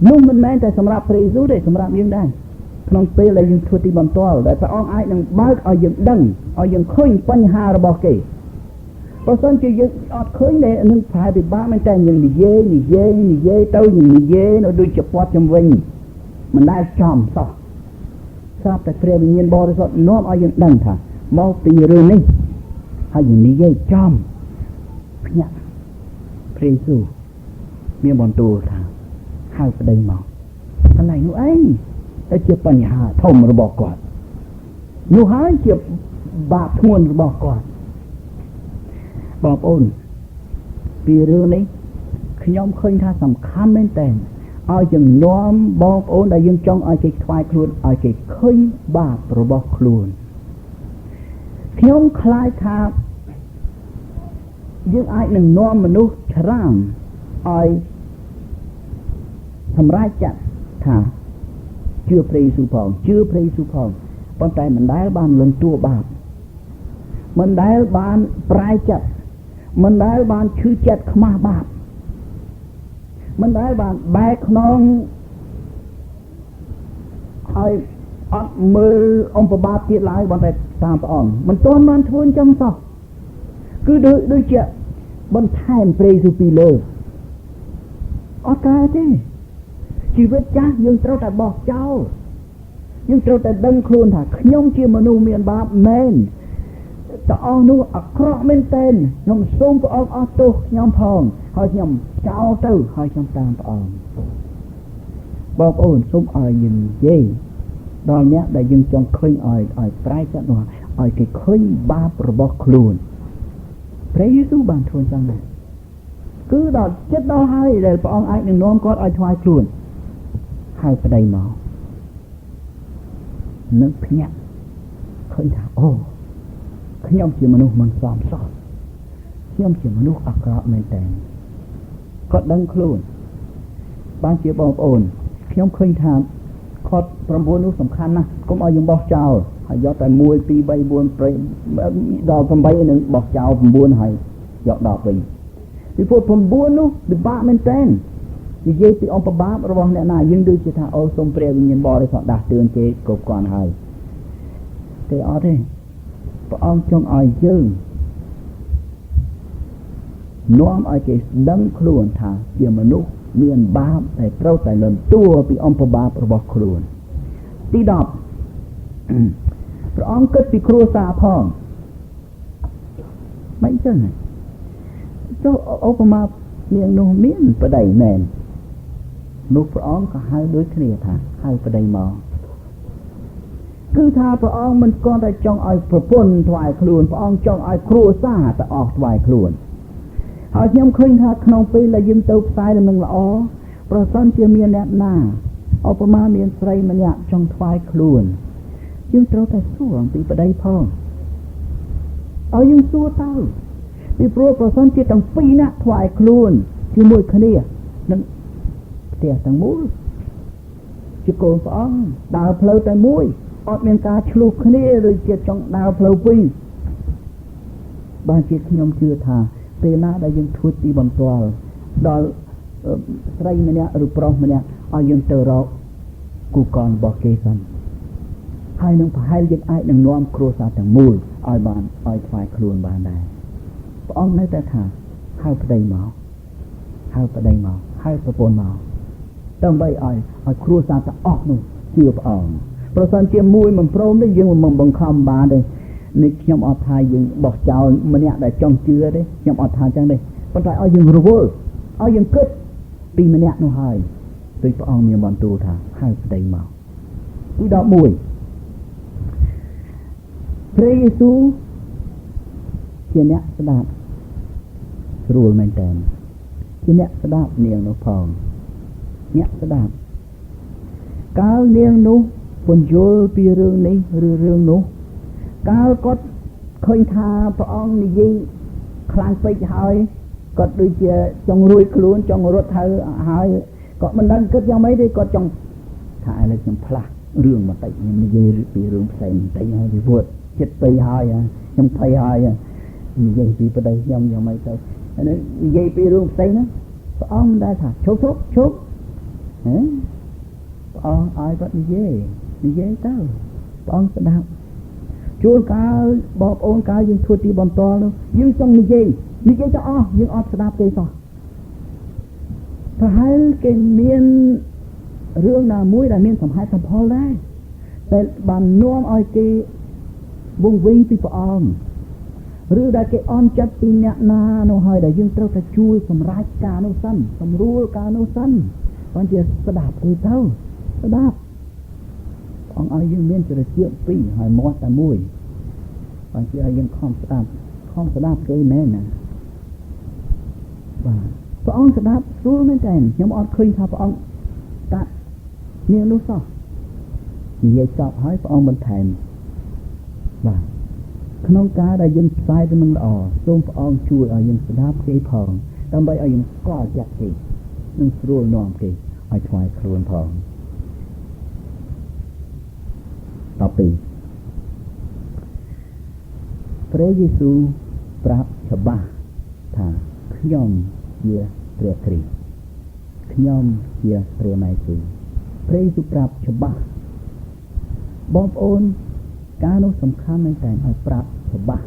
នោះមិនមែនតែសម្រាប់ព្រះយេស៊ូវទេសម្រាប់យើងដែរក្នុងពេលដែលយើងធ្វើទីបន្ទាល់ដែលព្រះអង្គអាចនឹងបើកឲ្យយើងដឹងឲ្យយើងឃើញបញ្ហារបស់គេបើសិនជាយើងអត់ឃើញទេនឹងប្រហែលពិបាកមែនតើយើងនិយាយទៅយើងនិយាយនៅដូចជាពាត់ជំវិញមិនដែលចំសោះស្រាប់តែព្រះវិញ្ញាណបរិសុទ្ធនាំឲ្យយើងដឹងថាមកពីរឿងនេះហើយយើងនិយាយចំភ្ញាក់ព្រះយេស៊ូវមានបន្ទូលថាហៅប្តីមកកន្លែងនោះឯងតែជាបញ្ហាធំរបស់គាត់នោះហើយជាបាបធ្ងន់របស់គាត់បងប្អូនពីរឿងនេះខ្ញុំឃើញថាសំខាន់មែនតើឲ្យយើងនាំបងប្អូនដែលយើងចង់ឲ្យគេថ្វាយខ្លួនឲ្យគេឃើញបាបរបស់ខ្លួនខ្ញុំខ្លាចថាយើងអាចនឹងនាំមនុស្សច្រើនឲ្យសម្រេចចិត្តថាជឿព្រះយេស៊ូវផងជឿព្រះយេស៊ូវផងប៉ុន្តែមិនដែលបានលន់តួបាបមិនដែលបានប្រែចិត្តមិនដែលបានឈឺចិត្តខ្មាស់បាបមិនដែលបានបែកខ្នងហើយអត់មើលអំពើបាបទៀតឡើយប៉ុន្តែតាមព្រះអង្គមិនទាន់បានធ្វើអញ្ចឹងសោះគឺដូចជាបន្ថែមព្រះយេស៊ូវពីលើអត់កើតទេ ជីវិតចាស់យើងត្រូវតែបោះចោលយើងត្រូវតែដឹងខ្លួនថាខ្ញុំជាមនុស្សមានបាបមែនតើអស់នោះអាក្រក់មែនទែនខ្ញុំសូមព្រះអង្គអស់ទោសខ្ញុំផងហើយខ្ញុំចោលទៅហើយខ្ញុំតាមព្រះអង្គបងប្អូនសូមឲ្យយើងនិយាយដល់អ្នកដែលយើងចង់ឃើញឲ្យប្រែចិត្តនោះឲ្យគេឃើញបាបរបស់ខ្លួនព្រះយេស៊ូវបានធ្វើចឹងដែរគឺដល់ចិត្តដល់ហើយដែលព្រះអង្គអាចនឹងនាំគាត់ឲ្យថ្វាយខ្លួនហើយប្តីមកនឹងភ្ញាក់ឃើញថាអូខ្ញុំជាមនុស្សមិនសមសោះខ្ញុំជាមនុស្សអាក្រក់មែនតើគាត់ដឹងខ្លួនបានជាបងប្អូនខ្ញុំឃើញថាខ9នោះសំខាន់ណាស់កុំឲ្យយើងបោះចោលហើយយកតែ1 2 3 4ដល់8នឹងបោះចោល9ហើយយក10វិញពីព្រោះ9នោះពិបាកមែនតើនិយាយពីអំពើបាបរបស់អ្នកណាយើងដូចជាថាអូសូមព្រះវិញ្ញាណបរិសុទ្ធដាស់តឿនគេគ្រប់គ្រាន់ហើយទេអត់ទេព្រះអង្គចង់ឲ្យយើងនាំឲ្យគេដឹងខ្លួនថាជាមនុស្សមានបាបតែត្រូវតែលន់តួពីអំពើបាបរបស់ខ្លួនទី10ព្រះអង្គគិតពីគ្រួសារផងមិនចឹងចុះឧបមានាងនោះមានប្តីមែននោះព្រះអង្គក៏ហៅដូចគ្នាថាហៅប្តីមកគឺថាព្រះអង្គមិនគ្រាន់តែចង់ឲ្យប្រពន្ធថ្វាយខ្លួនព្រះអង្គចង់ឲ្យគ្រួសារទាំងអស់ថ្វាយខ្លួនហើយខ្ញុំឃើញថាក្នុងពេលដែលយើងទៅផ្សាយដំណឹងល្អប្រសិនជាមានអ្នកណាឧបមាមានស្រីម្នាក់ចង់ថ្វាយខ្លួនយើងត្រូវតែសួរអំពីប្តីផងឲ្យយើងសួរទៅពីព្រោះប្រសិនជាទាំងពីរនាក់ថ្វាយខ្លួនជាមួយគ្នានឹងផ្ទះទាំងមូលជាកូនព្រះអង្គដើរផ្លូវតែមួយអត់មានការឆ្លោះគ្នាឬជាចង់ដើរផ្លូវពីរបានជាខ្ញុំជឿថាពេលណាដែលយើងធ្វើទីបន្ទាល់ដល់ស្រីម្នាក់ឬប្រុសម្នាក់ឲ្យយើងទៅរកគូកនរបស់គេសិនហើយនឹងប្រហែលយើងអាចនឹងនាំគ្រួសារទាំងមូលឲ្យបានឲ្យថ្វាយខ្លួនបានដែរព្រះអង្គនៅតែថាហៅប្តីមកហៅប្តីមកហៅប្រពន្ធមកដើម្បីឲ្យគ្រួសារទាំងអស់នោះជឿព្រះអង្គប្រសិនជាមួយមិនព្រមទេយើងមិនបង្ខំបានទេនេះខ្ញុំអត់ថាយើងបោះចោលម្នាក់ដែលចង់ជឿទេខ្ញុំអត់ថាចឹងទេប៉ុន្តែឲ្យយើងរវល់ឲ្យយើងគិតពីម្នាក់នោះហើយដូចព្រះអង្គមានបន្ទូលថាហៅប្តីមកទី11ព្រះយេស៊ូវជាអ្នកស្ដាប់ស្រួលមែនតើជាអ្នកស្ដាប់នាងនោះផងអ្នកស្ដាប់កាលនាងនោះពន្យល់ពីរឿងនេះឬរឿងនោះកាលគាត់ឃើញថាព្រះអង្គនិយាយខ្លាំងពេកហើយគាត់ដូចជាចង់រួចខ្លួនចង់រត់ទៅហើយគាត់មិនដឹងគិតយ៉ាងម៉េចទេគាត់ចង់ថាឥឡូវខ្ញុំផ្លាស់រឿងបន្តិចខ្ញុំនិយាយពីរឿងផ្សេងបន្តិចហើយពីព្រោះចិត្តពេកហើយខ្ញុំភ័យហើយនិយាយពីប្តីខ្ញុំយ៉ាងម៉េចទៅនិយាយពីរឿងផ្សេងណាព្រះអង្គមិនដែលថាឈប់ឈប់ឈប់ហ៎ព្រះអង្គឲ្យគាត់និយាយទៅព្រះអង្គស្ដាប់ជួនកាលបងប្អូនកាលយើងធ្វើទីបន្ទាល់នោះយើងចង់និយាយទៅអស់យើងអត់ស្ដាប់គេសោះប្រហែលគេមានរឿងណាមួយដែលមានសម្ហេតុសម្ផលដែរតែបាននាំឲ្យគេវង្វេងពីព្រះអង្គឬដែលគេអន់ចិត្តពីអ្នកណានោះហើយដែលយើងត្រូវតែជួយសម្រេចការនោះសិនសម្រួលការនោះសិនបានជាស្ដាប់គេទៅស្ដាប់អង្គឲ្យយើងមានចរិតជាពីរហើយមាត់តែមួយបានជាឲ្យយើងខំស្ដាប់គេមែនណាបាទព្រះអង្គស្ដាប់ស្រួលមែនតើខ្ញុំអត់ឃើញថាព្រះអង្គតានាងនោះសោះនិយាយចប់ហើយព្រះអង្គបន្ថែមបាទក្នុងការដែលយើងផ្សាយដំណឹងល្អសូមព្រះអង្គជួយឲ្យយើងស្ដាប់គេផងដើម្បីឲ្យយើងស្គាល់ចិត្តគេនិងស្រួលនាំគេឲ្យថ្វាយខ្លួនផង12ព្រះយេស៊ូវប្រាប់ច្បាស់ថាខ្ញុំជាព្រះគ្រីស្ទខ្ញុំជាព្រះមេស៊ីព្រះយេស៊ូវប្រាប់ច្បាស់បងប្អូនការនោះសំខាន់មែនតើឲ្យប្រាប់ច្បាស់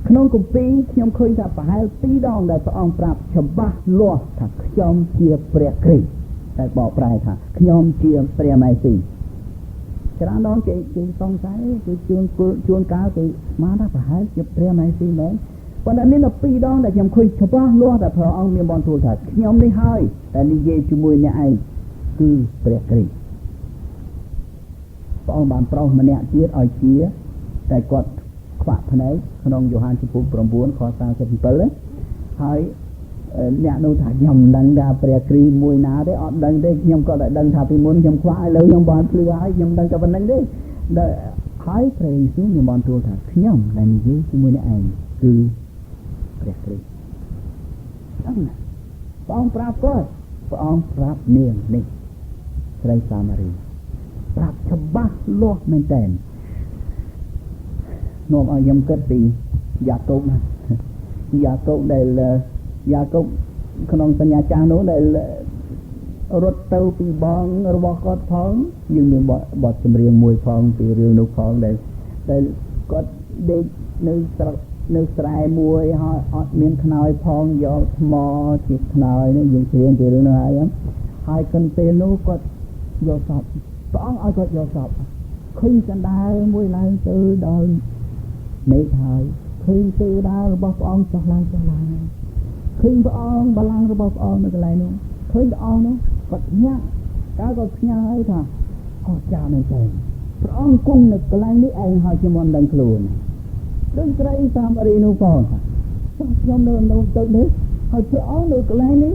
ក្នុងគម្ពីរខ្ញុំឃើញថាប្រហែល2ដងដែលព្រះអង្គប្រាប់ច្បាស់លាស់ថាខ្ញុំជាព្រះគ្រីស្ទ តែបកប្រែថាខ្ញុំជាព្រះមេស៊ីច្រើនដងគេគេសង្ស័យគឺជួនជួនកាលគេស្មានថាប្រហែលជាព្រះមេស៊ីមែនប៉ុន្តែមានតែពីរដងដែលខ្ញុំឃើញច្បាស់លាស់តែព្រះអង្គមានបន្ទូលថាខ្ញុំនេះហើយតែនិយាយជាមួយអ្នកឯងគឺព្រះគ្រីស្ទព្រះអង្គបានប្រោសម្នាក់ទៀតឲ្យជាតែគាត់ខ្វាក់ភ្នែកក្នុងយ៉ូហានជំពូក9ខ37ហើយអ្នកនោះថាខ្ញុំមិនដឹងថាព្រះគ្រីស្ទមួយណាទេអត់ដឹងទេខ្ញុំក៏តែដឹងថាពីមុនខ្ញុំខ្វាក់ឥឡូវខ្ញុំបានភ្លឺហើយខ្ញុំដឹងតែប៉ុណ្្នឹងទេហើយព្រះយេស៊ូវមានបានទូលថាខ្ញុំដែលនិយាយជាមួយអ្នកឯងគឺព្រះគ្រីស្ទហ្នឹងណាព្រះអង្គប្រាប់គាត់ព្រះអង្គប្រាប់នាងនេះស្រីសាមារីប្រាប់ច្បាស់លាស់មែនតើនាំឲ្យខ្ញុំគិតពីយ៉ាកុបណាយ៉ាកុបដែលយ៉ាកុបក្នុងសញ្ញាចាស់នោះដែលរត់ទៅពីបងរបស់គាត់ផងយើងមានបទចម្រៀងមួយផងពីរឿងនោះផងដែលដែលគាត់ដេកនៅស្រុកនៅស្រែមួយហើយអត់មានខ្នើយផងយកថ្មជាខ្នើយនេះយើងច្រៀងពីរឿងនោះហើយហើយកិនពេលនោះគាត់យកសពព្រះអង្គឲ្យគាត់យកសពឃើញកណ្ដាលមួយឡើងទៅដល់មេឃហើយឃើញទេវតារបស់ព្រះអង្គចុះឡើងចុះឡើងឃើញព្រះអង្គបល្ល័ង្ករបស់ព្រះអង្គនៅកន្លែងនោះឃើញព្រះអង្គនោះគាត់ញាក់តើគាត់ផ្ញើឲ្យថាអស្ចារ្យមែនទែនព្រះអង្គគង់នៅកន្លែងនេះឯងហើយខ្ញុំមិនដឹងខ្លួនដូចស្រីសាមារីនោះផងថាខ្ញុំនៅនៅទៅនេះហើយព្រះអង្គនៅកន្លែងនេះ